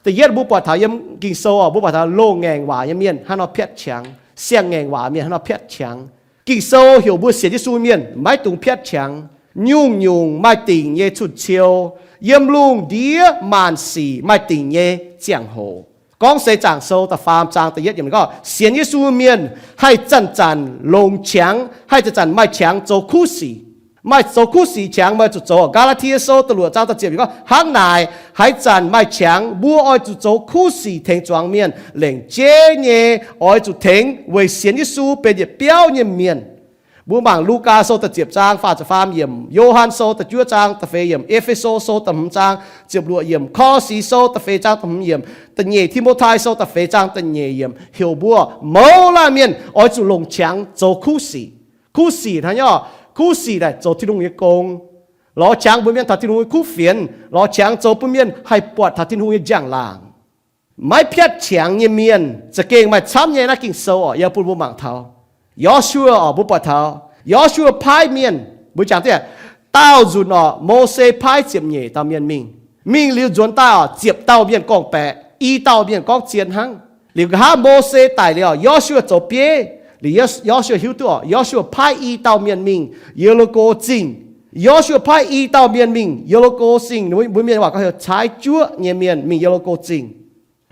Da'yietv mbuo buatc taux yiem Ging-Sou orqc, mbuo buatc taux loz-ngaengc waac nyei mienh hnangv nor piatv qangx, siang-ngaengc waac mienh hnangv nor piatv qangx. Ging-Sou heuc mbuo sienx Yesu mienh maiv dungx piatv qangx. Nyungc-nyungc maaih dingc nyei cun-ciou, yiem lungh ndiev maanc sic maaih dingc nyei ziangh hoc. Gorngv seix Zaangc Sou da'faam zaang da'yietv yiemc gorngv, sienx Yesu mienh haih zanc-zanc longc qangx, haih zanc-zanc maaih qangx zoux kuv sic. Maaih zoux kuv sic qangx, meih zuqc zoux. Gaa^laa^tie Sou da'luoqc zaang da'ziepc yiemc gorngv, hnangv naaic, haaix zanc maaih qangx, mbuo oix zuqc zoux kuv sic tengx zuangx mienh, lengc jeiv nyei oix zuqc tengx weic sienx Yesu benx yietc biauv nyei mienh. Mbuo mangc Lugaa Sou da'ziepc zaang faah ziepc faam yiemc, Yo^han Sou da'juov zaang da'feix yiemc, E^fe^so Sou da'hmz zaang ziepc luoqc yiemc, Korv^si Sou da'feix zaang da'hmz yiemc, da'nyeic Ti^mo^tai Sou da'feix zaang da'nyeic yiemc heuc mbuo mouz laanh mienh oix zuqc longc qangx zoux kuv sic. Kuv sic hnangv nor, kuv sic naaic zoux Tin-Hungh nyei gong, lorz qangx mbuox mienh taux Tin-Hungh nyei kuv fienx, lorz qangx zoux bun mienh haih buatc taux Tin-Hungh nyei njang-laangc. Maiv piatv qangx nyei mienh za'gengh maaih camv nyei. Naaiv Ging-Sou orqc, yie bun mbuo mangc taux Yo^su^waa orqc, mbuo buatc taux Yo^su^waa paaiv mienh, mbuo jangx dieh, daauh nzunc orqc, Mose paaiv ziepc nyeic dauh mienh mingh. Mingh liuz nzuonx daaih orqc, ziepc dauh mienh gorngv-baeqc, i dauh mienh gorngv zien hnangv. Liuz nqa'haav Mose daic liuz orqc, Yo^su^waa zoux bieiv. Liuz Yo^su^waa hiuv duqv orqc, Yo^su^waa paaiv i dauh mienh mingh Ye^li^ko Zingh. Yo^su^waa paaiv i dauh mienh mingh Ye^li^ko Zingh, mbuo mienh waac gorngv heuc caaiv juoqv nyei mienh mingh Ye^li^ko Zingh.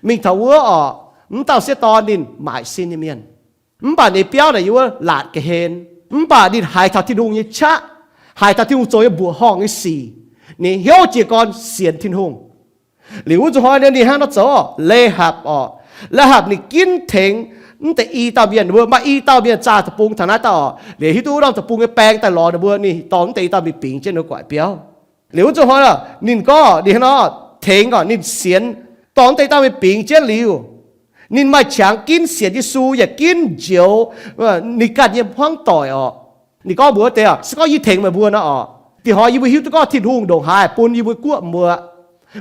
Mingh taux wuov orqc, Mv dauh sieqv dorn ninh maaic sin nyei mienh, mv baac ninh biauv naaic yiem wuov laatc ga'hlen. Mv baac ninh haiz taux Tin-Hungh nyei qaqv, haiz taux Tin-Hungh zoux nyei mbuoqc horngh nyei sic. Ninh hnyouv jiez gorn sienx Tin-Hungh. Liuz wuov nzunc hnoi ninh hnangv nor zoux oc. Laa^hapc oc, Laa^hapc ninh ginv tengx mv deix i dauh mienh, ninh mbuo maaih i dauh mienh zaah deic-bung taux naaiv dauh oc. Liuz hiuv duqv wuov norm deic-bung nyei baeng daaih lorz ninh mbuo, ninh dorh mv deix i dauh mienh bingx jienv ninh mbuo guaix biauv. Liuz wuov nzunc hnoi, ninh gorngv ninh hnangv nor tengx oc, ninh sienx, dorh mv deix i dauh mienh bingx jienv liuz, ninh maaih qangx ginv sienx Yesu yaac ginv njoux ninh ganh nyei hmuangv doic oc. Ninh gorngv mbuox wuov deix oc, se gorngv yie tengx meih mbuo nor oc, dih hnoi yie mbuo hiuv duqv gorngv Tin-Hungh ndongc haaix bun yie mbuo guoqv mbuo.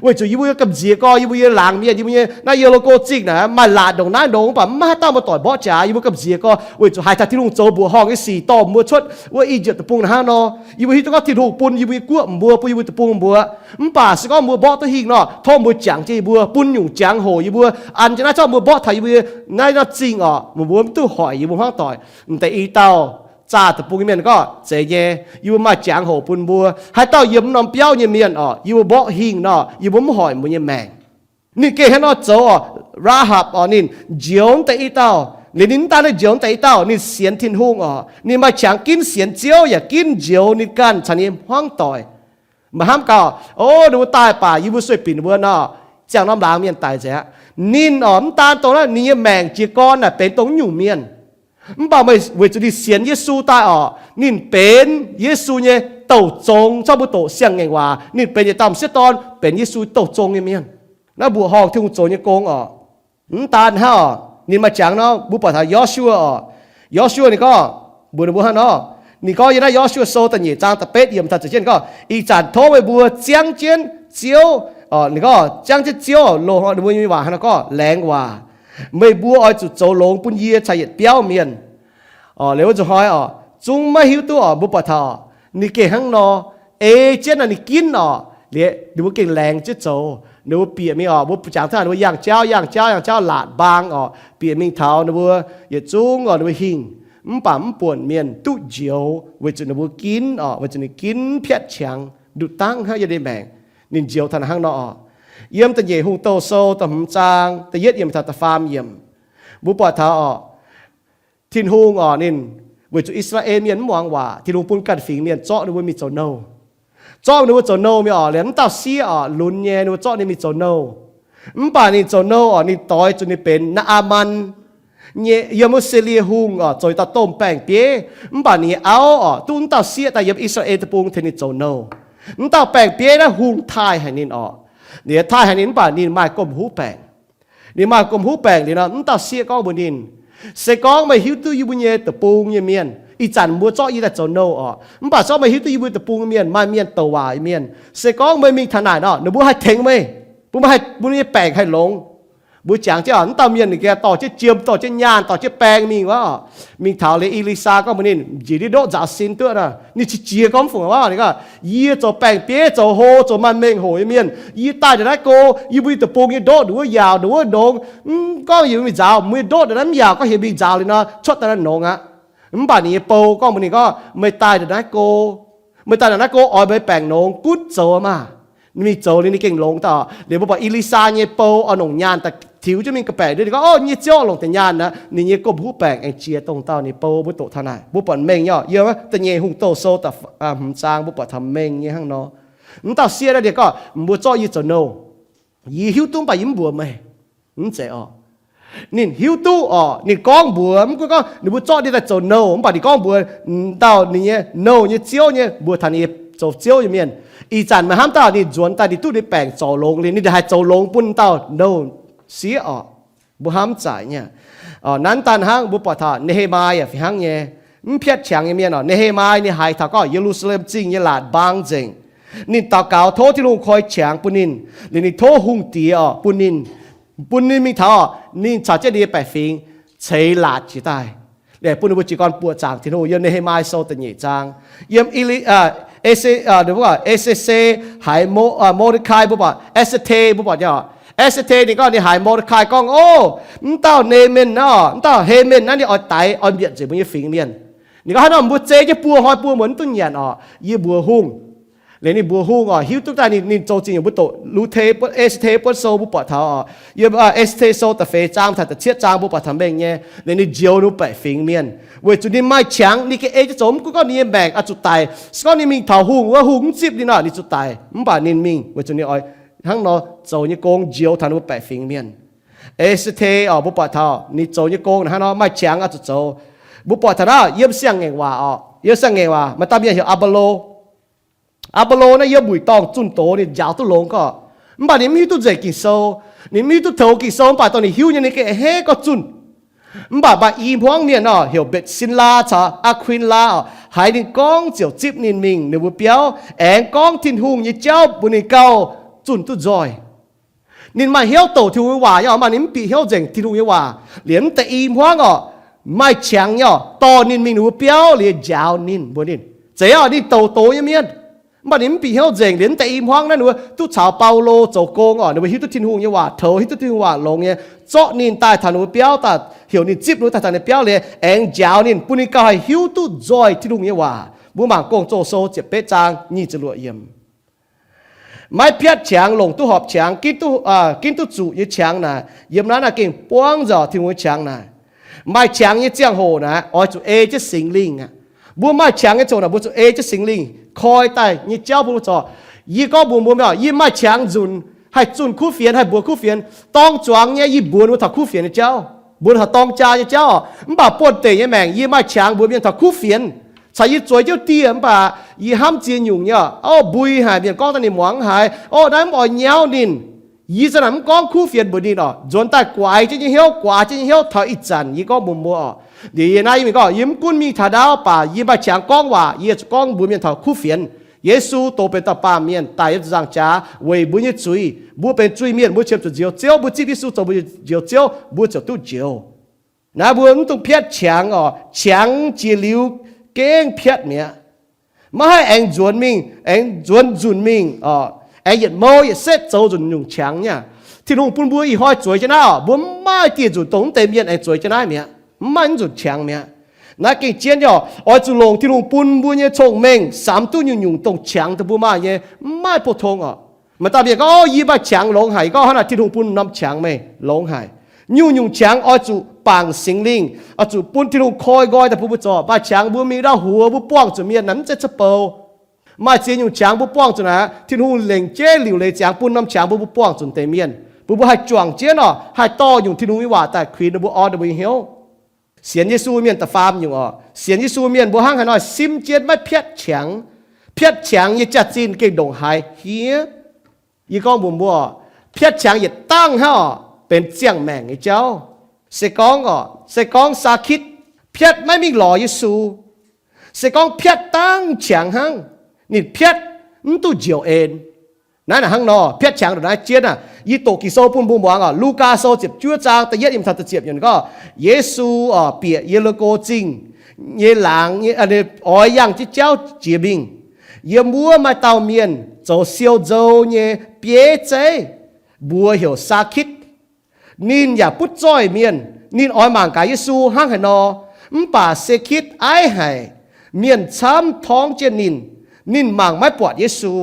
Weic zuqc yie mbuo gamh nziex gorx, yie mbuo nyei laangz mienh, yie mbuo nyei naaiv yiem loz-go zingh naaic maaih laatc ndongc naaiv ndongx, mv baac mv maaih haaix dauh muoz-doic mborqv jaax. Yie mbuo gamh nziex gorx weic zuqc haiz taux Tin-Hungh zoux mbuoqc horngh nyei sic dorh mbuo cuotv wuov I^yipv deic-bung naaiv hnangv nor. Yie mbuo hiuv duqv gorngv Tin-Hungh bun yie mbuo nyei guoqv mbuo, bun yie mbuo deic-bung mbuo. Mv baac se gorngv mbuo mborqv duqv hingh nor, tov mbuo jangx jienv yie mbuo, bun nyungc jangx hoc yie mbuo an jienv naaiv, corc mbuo mborqv taux yie mbuo naaiv norm zingh oc, meih mbuo mv duqv hoic yie mbuo hmuangv doic. Mv deix i dauh zaah deic-bung nyei mienh gorngv, Zeiz nyei, yie mbuo maaih jangx hoc bun mbuo. Haaix dauh yiem norm biauv nyei mienh oc, yie mbuo mborqv hingh nor, yie mbuo mv hoic mbuo nyei maengc. Ninh gengh hnangv nor zoux oc. Rahab oc, ninh njoux mv deix i dauh. Liuz ninh mv daan ninh njoux mv deix i dauh, ninh sienx Tin-Hungh oc. Ninh maaih qangx ginv sienx Ziouv yaac ginv njoux ninh ganh caux ninh nyei hmuangv doic. Meih hnamv gaax, o, ninh mbuo daaih baac yie mbuo sueih binc ninh mbuo nor, ziangh norm laangz mienh daic nzengc aqv. Ninh oc, mv daan dongh naaiv ninh nyei maengc jiez gorn naaic benx dongh wuov nyungc mienh. Mv baac meih weic zuqc ninh sienx Yesu daaih oc, ninh benx Yesu nyei douc zong, corc mbuo doqc siang-ngaengc waac, ninh benx yietc dauh m'sieqv dorn, benx Yesu douc zong nyei mienh. Naaiv mbuoqc horngh Tin-Hungh zoux nyei gong oc. Mv daan hnangv oc, ninh maaih jangx nor, mbuo buatc taux Yo^su^waa oc. Yo^su^waa ninh gorngv mbuox ninh mbuo hnangv nor, ninh gorngv yiem naaiv Yo^su^waa Sou da'nyeic zaang da'betv yiemc taux ziepc jienv ninh gorngv, Ih zanc tov meih mbuo ziangv jienv Ziouv, ninh gorngv ziangv jienv Ziouv loz, ninh mbuo nyei waac hnangv nor gorngv laengz waac, meih mbuo oix zuqc zoux longx bun yie caux yietc biauv mienh. Liuz wuov nzunc hnoi oc, zungv maiv hiuv duqv oc, mbuo buatc taux ninh gengh hnangv nor, ei jienv nor ninh ginv oc. Liuz ninh mbuo gengh laengz jienv zoux, ninh mbuo bieqc mingh oc, mbuo jangx taux ninh mbuo yangh jauv, yangh jauv, yangh jauv laatc mbaang oc, bieqc mingh taux ninh mbuo yietc zungv oc, ninh mbuo hingh, mv baac mv buonc mienh duqv njoux weic zuqc ninh mbuo ginv oc, weic zuqc ninh ginv piatv qangx nduqc dangv hnangv yiem ninh maengc. Ninh njoux taux hnangv nor oc. Yiem da'nyeic Hungh Douh Sou da'hmz zaang da'yietv yiemc taux da'faam yiemc, mbuo buatc taux oc, Tin-Hungh oc, ninh weic zuqc I^saa^laa^en Mienh mv muangx waac, Tin-Hungh bun ganh fingx mienh zorqv ninh mbuo mingh zoux nouh. Zorqv ninh mbuo zoux nouh mingh oc, liemh mv dauh sieqv oc, lunx nyei, ninh mbuo zorqv ninh mingh zoux nouh. Mv baac ninh zoux nouh oc, ninh doix zuqc ninh benx Naa^aa^man nyei, yiem wuov Silie Hungh oc, zoux dauh domh baeng-bieiv. Mv baac ninh nyei auv oc, duqv mv dauh sieqv daaih yiem I^saa^laa^en Deic-Bung tengx ninh zoux nouh. Mv dauh baeng-bieiv naaiv hungh taaih haic ninh oc. Ninh taaih haic ninh mv baac ninh maaih gomh huv baengc. Ninh maaih gomh huv baengc liuz nor, mv dauh sieqv gorngv mbuox ninh, Se gorngv meih hiuv duqv yie mbuo nyei deic-bung nyei mienh, ih zanc mbuo zorqv yie daaih zoux nouh oc, mv baac se gorngv meih hiuv duqv yie mbuo deic-bung nyei mienh maaih mienh douc waac nyei mienh, se gorngv meih mingh taux naaic nor, ninh mbuo haih tengx meih, bun meih haih, bun meih nyei baengc haih longx. Mbuo jangx jienv oc, mv dauh mienh ninh gengh dorh jienv jiem, dorh jienv nyaanh, dorh jienv baeng mingh wuov oc. Mingh taux liuz, I^li^saa gorngv mbuox ninh, Njiec ndiev ndoqv nzaaux sin duqv nor. Ninh qiex jiez gorngv fungc wuov, ninh gorngv, Yie zoux baeng-bieiv, zoux hlo, zoux maaih mengh hoc nyei mienh, yie daaih ndongc naaiv go, yie mbuo nyei deic-bung nyei ndoqv nduqc wuov yaauc, nduqc wuov nongx, mv gorngv yie mingh nzaaux, mbuo nyei ndoqv ndongc naaiv mv yaauc, gorngv heuc mingh nzaaux liuz nor, cuotv daaih naaiv nongx aqv. Mv baac ninh nyei bou gorngv mbuox ninh gorngv, Meih daaih ndongc naaiv go, meih daaih ndongc naaiv go oix meih baengc nongx gunv zoux maah! Mingh zoux liuz ninh gengh longx daaih. Liuz mbuo buatc I^li^saa nyei bou oix longc nyaanh daaih tiux jienv mingh ga'baeqc, ninh gorngv, O, yie nyei ziouv, longc deix nyaanh aqv. Ninh nyei gomh huv baengc aengx jiex dongh dauh ninh bou mbuo doqc taux naaic. Mbuo buatc mengh nyei oc, yiem da'nyeic Hungh Douh Sou hmz zaang mbuo buatc taux mengh nyei hnangv nor. Mv dauh sieqv naaiv ninh gorngv, Mbuo zorqv yie zoux nouh. Yie hiuv duqv mv baac yie mv mbuox meih. Mv zeiz oc. Ninh hiuv duqv oc, ninh gorngv mbuox, mv gunv gorngv ninh mbuo zorqv ninh daaih zoux nouh, mv baac ninh gorngv mbuox dauh ninh nyei nouh nyei ziouv nyei, mbuox taux ninh nyei zoux ziouv nyei mienh, Ih zanc meih hnamv dauh ninh nzuonx daaih ninh duqv ninh baengc zorc longx liuz, ninh haih zoux longx bun dauh nouh sieqv oc. Mbuo hnamv mv zaic nyei. Nanv daaih hnangv mbuo buatc taux Ne^he^mai yaac fih hnangv nyei, mv piatv qangx nyei mienh oc. Ne^he^mai ninh haiz taux gorngv Ye^lu^saa^lem Zingh nyei laatc mbaang nzengc. Ninh daux gaux tov Tin-Hungh koi qangx bun ninh, liuz ninh tov hungh diex oc bun ninh, bun ninh mingh taux oc, ninh caux jienv ninh nyei baeqc fingx ceix laatc jiex daaih, bun ninh mbuo jiez gorn buoqc zaangc Tin-Hungh. Yiem Ne^he^mai Sou da'nyeic zaang, yiem E^se, E^se^se haiz Mo, Mor^de^kai, mbuo buatc E^se^te, mbuo buatc nyei oc. E^se^te ninh gorngv ninh haiz Mor^de^kai gorngv, O, mv dauh Neemen naaiv, mv dauh Hemen naaiv ninh oix daix oix mbietc nzengc mbuo nyei fingx mienh. Ninh gorngv, Hnangv nor mbuo zei jienv buo hnoi buo muonz mv duqv nyanc oc. Yie mbuox hungh, Liuz ninh mbuox hungh oc, hiuv duqv daaih ninh, ninh zoux zingh nyungc mbuo doqc Lu^te, E^se^te buonv sou mbuo buatc taux oc, yiem E^se^te sou da'feix zaang taux da'cietv zaang mbuo buatc taux mengh nyei. Liuz ninh njoux ninh mbuo baeqc fingx mienh weic zuqc ninh maaih qangx, ninh gengh ei jienv zoux. Mv gunv gorngv ninh nyei maengc oix zuqc daic, se gorngv ninh mingh taux hungh wuov, hungh mv zipv ninh nor, ninh zuqc daic. Mv baac ninh mingh weic zuqc ninh oix hnangv nor zoux nyei gong njoux taux ninh mbuo baeqc fingx mienh. E^se^te oc, mbuo buatc taux ninh zoux nyei gong hnangv nor, maaih qangx oix zuqc zoux. Mbuo buatc taux naaiv yiem Siang-Ngaengc Waac oc, yiem Siang-Ngaengc Waac maaih dauh mienh heuc Apolo. Apolo naaiv yiem wuic dorngh zunh doz ninh njaaux duqv longx gorqv, mv baac ninh mv hiuv duqv nzengc Ging-Sou. Ninh mv hiuv duqv taux Ging-Sou, mv baac dongh ninh hiuv nyei ninh gengh a'hneiv gorngv zunh. Mv baac maaih i hmuangv mienh nor heuc Mbetc^sin^laa caux Aa^kuin^laa oc, haiz ninh gorngv ziouc zipv ninh mingh ninh mbuo biauv, aengx gorngv Tin-Hungh nyei jauv mbuox ninh gauh zunh duqv nzoih. Ninh maaih hnyouv douc Tin-Hungh nyei waac nyei oc, mv baac ninh mv bieqc hnyouv nzengc Tin-Hungh nyei waac. Liuz mv deix i hmuangv oc, maaih qangx nyei oc, dorh ninh mingh ninh mbuo biauv liuz njaaux ninh, mbuox ninh. Zeiz oc, ninh douc doz nyei mienh, mv baac ninh mv bieqc hnyouv nzengc. Liuz mv deix i hmuangv naaiv ninh mbuo duqv caux Baulo zoux gong oc, ninh mbuo hiuv duqv Tin-Hungh nyei waac, taux hiuv duqv Tin-Hungh waac longx nyei, zorqv ninh daaih taux ninh mbuo biauv daaih, heuc ninh zipv ninh mbuo daaih taux ninh biauv liuz aengx njaaux ninh, bun ninh gauh haih hiuv duqv nzoih Tin-Hungh nyei waac. Mbuo mangc Gong-Zoh sou ziepc betv zaang nyic ziepc luoqc yiemc. Maiv piatv qangx longc duqv horpc qangx, ginv duqv zuqc nyei qangx naaic, yiem naaiv naaiv gengh buangv nzengc Tin-Hungh nyei qangx naaic. Maaih qangx nyei ziangh hoc naaic, oix zuqc ei jienv Singx Lingh aqv. Mbuo maaih qangx nyei ziangh hoc naaic, mbuo zuqc ei jienv Singx Lingh koi daaih nyei jauv bun mbuo zorc. Yie gorngv mbuox mbuo mienh, yie maaih qangx nzunc haih zunh kuv fienx, haih mbuox kuv fienx, dorng zuangx nyei yie mbuox ninh mbuo taux kuv fienx nyei jauv, mbuox taux dorng jaa nyei jauv. Mv baac buonh deic nyei maengc yie maaih qangx mbuox mienh taux kuv fienx. Caux yie zueiz jienv dieh mv baac yie hnamv ziex nyungc nyei, o, mbui haic, mienh gorngv daaih ninh muangx haiz, o, naaiv mv oix nyauv ninh. Yie za'naaic mv gorngv kuv fienx mbuox ninh oc. Nzuonx daaih guaix jienv nyei hnyouv, guaax jienv nyei hnyouv taux ih zanc yie gorngv mbuox mbuo oc. Liuz yie naaiv yie mingh gorngv yie mv gunv mingh taux ndaauv, mv baac yie maaih qangx gorngv waac, yie zuqc gorngv mbuox mienh taux kuv fienx. Yesu doz benx dauh baamh mienh daaih yiem ziepc nzaangc jaax weic mbuo nyei zuiz. Mbuo benx zuiz-mienh, mbuo qiemx zuqc nzioux Ziouv. Mbuo zipv Yesu zoux mbuo nzioux Ziouv, mbuo ziouc duqv njoux. Naaiv mbuo mv dungx piatv qangx oc. Qangx jiex liuz gengh piatv mi'aqv. Maiv haih aengx nzuonx mingh, aengx nzuonx nzunc mingh oc, aengx yietc mouh yietc setv zoux nzunc nyungc qangx nyei. Tin-Hungh bun mbuo ih hnoi zueiz jienv naaiv oc, mbuo mv maaih dieh nzunc dongh mv deix mienh aengx zueiz jienv naaiv mi'aqv. Mv maaih nzunc qangx mi'aqv. Naaiv gengh jienv nyei oc, oix zuqc longc Tin-Hungh bun mbuo nyei cong-mengh samx duqv nyungc-nyungc dongh qangx dongh mbuo maaih nyei, mv maaih pou-tong oc. Maaih dauh mienh gorngv, o, yie maaih qangx longx haic. Yie gorngv, hnangv naaic Tin-Hungh bun norm qangx meih longx haic. Nyungc-nyungc qangx oix zuqc bangc Singx Lingh, oix zuqc bun Tin-Hungh koi nqoi daaih bun mbuo zorc. Maaih qangx mbuo mingh ndau huox mbuo buangh zuqc mienh naaic mv zeiz za'bouc. Maaih ziex nyungc qangx mbuo buangh zuqc naaic, Tin-Hungh lengc jeiv liuc leiz ziangx bun norm qangx mbuo, mbuo buangh zuqc deix mienh, bun mbuo haih juangc jienv oc, haih dorh nyungc Tin-Hungh nyei waac daaih kuinx ninh mbuo, orn ninh mbuo nyei hnyouv. Sienx Yesu mienh da'faam nyungc oc. Sienx Yesu mienh mbuo hnangv haaix nor simv jienv maiv piatv qangx? Piatv qangx nyei jaax-zinh gengh ndongc haaix hniev. Yie gorngv mbuox mbuo, piatv qangx yietc dangh hnangv oc, benx ziangh maengc nyei jauv. Se gorngv oc, se gorngv Saa^kitv piatv maiv mingh lorz Yesu, se gorngv piatv dangh qangx hnangv, ninh piatv mv duqv njoux en. Naaiv naaic hnangv nor, piatv qangx ndongc naaiv jienv aac, yie doqc Ging-Sou bun mbuo muangx oc. Lugaa Sou ziepc juov zaang da'yietv yiemc taux da'ziepc yiemc gorngv, Yesu oc, bieqc Ye^li^ko Zingh nyei laangz, oix yangh jienv jauv jiex mingh. Yiem wuov maaih dauh mienh zoux siou nzou nyei bieiv zeiv, mbuox heuc Saa^kitv. Ninh yaac butv zoih mienh. Ninh oix mangc gaax Yesu hnangv haaix nor, mv baac Saa^kitv aiv haic. Mienh camv torngv jienv ninh, ninh mangc maiv buatc Yesu.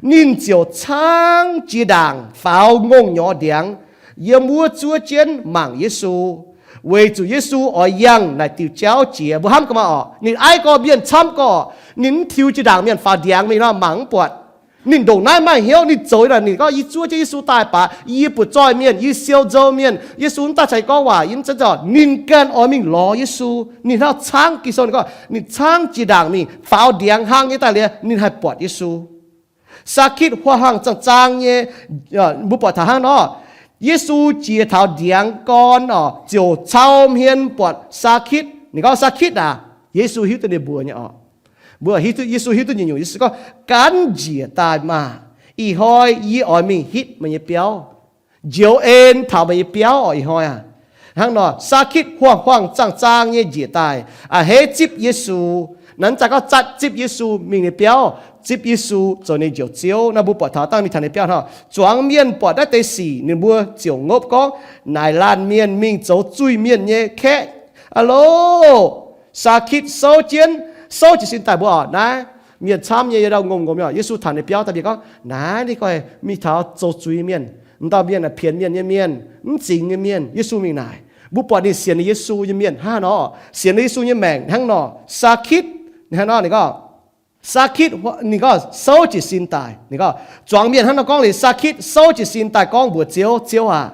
Ninh ziouc caangv jiex ndaangc faaux ngongh nyorx ndiangx, yiem wuov zuov jienv mangc Yesu, weic zuqc Yesu oix yangh naaic diuh jauv jiex. Mbuo hnamv gaax maah oc, ninh aiv gorx, mienh camv gorx, ninh mv tiux jiex ndaangc mienh faaux ndiangx mingh nor mangc mv buatc. Ninh ndongc naaiv maaih hnyouv, ninh zoux naaic, ninh gorngv, yie zuov jienv Yesu daaih baac yie butv zoih mienh, yie siou nzou mienh, Yesu mv daaih caux yie gorngv waac, yie mv zeiz zoih. Ninh ganh oix mingh lorz Yesu. Ninh hnangv caangv, Ging-Sou ninh gorngv ninh caangv jiex ndaangc mingh faaux ndiangx hlang nyei daaih liuz ninh haih buatc Yesu. Saa^kitv huaang-huaang zaang-zaang nyei, mbuo buatc taux hnangv nor, Yesu jiex taux ndiangx gorn oc, ziouc cau hmien buatc Saa^kitv. Ninh gorngv, Saa^kitv aac, Yesu hiuv duqv ninh mbuox nyei oc. Mbuo hiuv duqv, Yesu hiuv duqv nyungc-nyungc. Yesu gorngv, Ganv njiec daaih maah! Ih hnoi yie oix mingh hitv meih nyei biauv, njoux en taux meih nyei biauv oc. Ih hnoi aac, hnangv nor Saa^kitv huaang-huaang zaang-zaang nyei njiec daaih, a'hneiv zipv Yesu. Naaiv zanc gorngv zatv zipv Yesu mingh ninh biauv, zipv Yesu zoux ninh njoux Ziouv. Naaiv mbuo buatc taux dangh mingh taux ninh biauv hnangv, zuangx mienh buatc naaiv deix sic ninh mbuo ziouc ngopv gorngv, Naaic laanh mienh mingh zoux zuiz-mienh nyei kaeqv aqv loh. Saa^kitv souv jienv, souv jiez sin daaih mbuo oc, naaiv Mienh camv nyei, yie ndau ngomc ngomc nyei. Yesu taux ninh biauv daaih mienh gorngv, Naaiv ninh gorngv mingh taux zoux zuiz mienh, m'dauh mienh naaic pienx mienh nyei mienh, mv zingx nyei mienh. Yesu mingh naaic, mbuo buatc ninh sienx Yesu nyei mienh hnangv nor, sienx Yesu nyei maengc hnangv nor. Saa^kitv, hnangv nor ninh gorngv, Saa^kitv, ninh gorngv souv jiez sin daaih. Ninh gorngv zuangx mienh hnangv nor gorngv liuz, Saa^kitv souv jiez sin daaih gorngv mbuox Ziouv, Ziouv aac,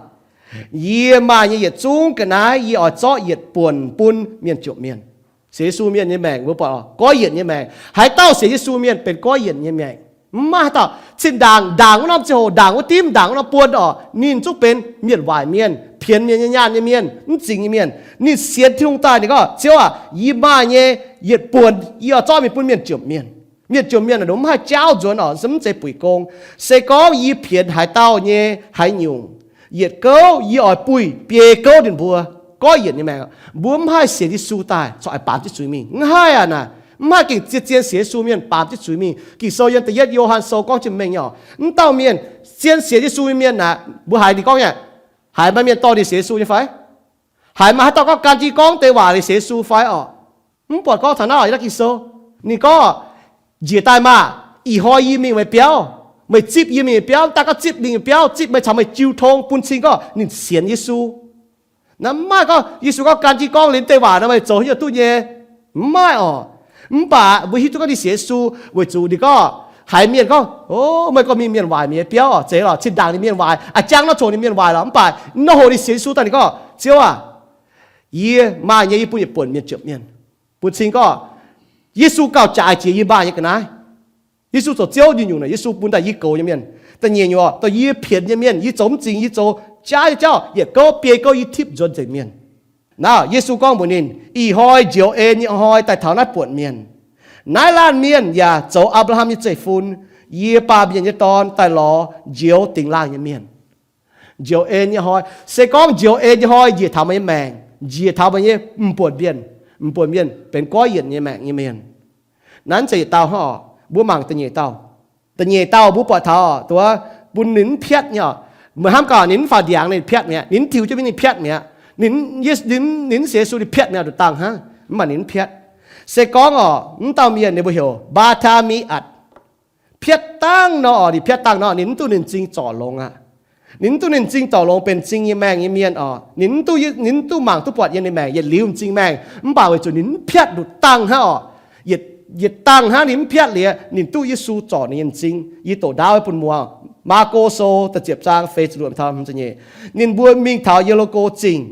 yie maaih nyei yietc zungv ga'naaiv yie oix zorqv yietc buonc bun mienh jomc mienh. Sienx Yesu mienh nyei maengc mbuo buatc goiv yienc nyei maengc. Haaix dauh sienx Yesu mienh benx goiv yienc nyei maengc. Mv maaih haaix dauh cin-ndaangc, ndaangc wuov norm ziangh hoc, ndaangc wuov dimv, ndaangc wuov norm buonc orqc, ninh zungv benx mienh waaic mienh, pienx mienh nyei, nyaanh nyei mienh, mv zingx nyei mienh. Ninh sienx Tin-Hungh daaih ninh gorngv, Ziouv aac, yie maaih nyei yietc buonc yie oix zorqv mingh bun mienh jomc mienh. Mienh jomc mienh naaic mv haih jaauv nzuonx orqc, mv zeiz buic gong. Se gorngv yie pienx haaix dauh nyei haaix nyungc, yietc gouv yie oix buih biei gouv ninh mbuo. Goiv yienc nyei maengc, mbuo mv haih sienx Yesu daaih corc baamz jienv zuiz mingh. Mv haih aqv naaic. Mv haih gengh zien-zien sienx Yesu mienh baamz jienv zuiz mingh. Ging-Sou yiem da'yietv Yo^han Sou gorngv jienv mengh nyei orqc. Mv dauh mienh zien sienx Yesu nyei mienh naaic, mbuo haiz ninh gorngv nyei, haiz maaih mienh dorh ninh sienx Yesu nyei fai? Haiz maaih haaix dauh gorngv gan jienv gorngv deix waac liuz sienx Yesu fai orqc? Mv buatc gorngv taux naaiv orqc. Yiem naaiv Ging-Sou ninh gorngv, Njiec daaih maah! Ih hnoi yie mingh meih biauv, meih zipv yie mingh meih biauv. Daaih gorngv zipv mingh meih biauv, zipv meih caux meih jiu tong bun cing gorngv ninh sienx Yesu. Naaiv mv maaih gorngv Yesu gorngv gan jienv gorngv liuz deix waac nor meih zoux haaix nyungc duqv nyei. Mv maaih orqc. Mv baac mbuo hiuv duqv gorngv ninh sienx Yesu weic zuqc ninh gorngv haiz mienh gorngv, O, meih gorngv mingh mienh waaic mienh nyei biauv orqc, zeiz lorqc, cin-ndaangc ninh mienh waaic, a'jangv nor coc ninh mienh waaic lorqc. Mv baac nor hoc ninh sienx Yesu daaih ninh gorngv, Ziouv aac, yie maaih nyei, yie bun yietc buonc mienh jomc mienh. Bun cing gorngv Yesu gauh jaaix jiex yie maaih nyei ga'naaiv. Yesu zoux Ziouv nyungc-nyungc naaic, Yesu bun daaih yie goux nyei mienh. Da'nyeic nyungc, dongh yie pienx nyei mienh, yie zoux mv zingx, yie zoux jaav nyei jauv, yietc gouv biei gouv yie tipv nzuonx nzengc mienh. Naaiv Yesu gorngv mbuox ninh, Ih hnoi njoux en nyei hnoi daaih taux naaiv buonc mienh. Naaiv laanh mienh yaac zoux Apc^laa^ham nyei zeiv-fun. Yie, Baamh Mienh nyei Dorn, daaih lorz njoux dingx laangh nyei mienh. Njoux en nyei hnoi. Se gorngv njoux en nyei hnoi njiec taux meih nyei maengc, njiec taux meih nyei m'buonc mienh, m'buonc mienh benx goiv yienc nyei maengc nyei mienh. Naaiv zeiz yietc dauh hnangv orqc. Mbuo mangc da'nyeic dauh. Da'nyeic dauh mbuo buatc taux duqv bun ninh mv piatv nyei orqc. Meih hnamv gaax, ninh mv faaux ndiangx ninh piatv mi'aqv, ninh mv tiux jienv mingh ninh piatv mi'aqv. Ninh, ninh, ninh mv sienx Yesu ninh piatv mi'aqv, nduqc dangh hnangv. Mv baac ninh mv piatv. Se gorngv orqc, mv dauh mienh ninh mbuo heuc Mbaa^taa^mi^atc. Piatv dangh nor orqc, ninh piatv dangh nor ninh mv duqv ninh m'zing zorc longx aqv. Ninh mv duqv ninh m'zing zorc longx benx m'zing nyei maengh nyei mienh orqc. Ninh mv duqv, ninh mv duqv mangc duqv buatc yiem ninh maengc yietc liuz m'zing maengh. Mv baac weic zuqc ninh mv piatv, nduqc dangh hnangv orqc. Yietc, yietc dangh hnangv ninh mv piatv liuz, ninh duqv Yesu zorc ninh nyei m'zing. Yie doqc ndaauv bun muoz. Maako Sou da'ziepc zaang feix ziepc luoqc taux hmz ziepc nyeic. Ninh mbuo mingh taux Ye^li^ko Zingh.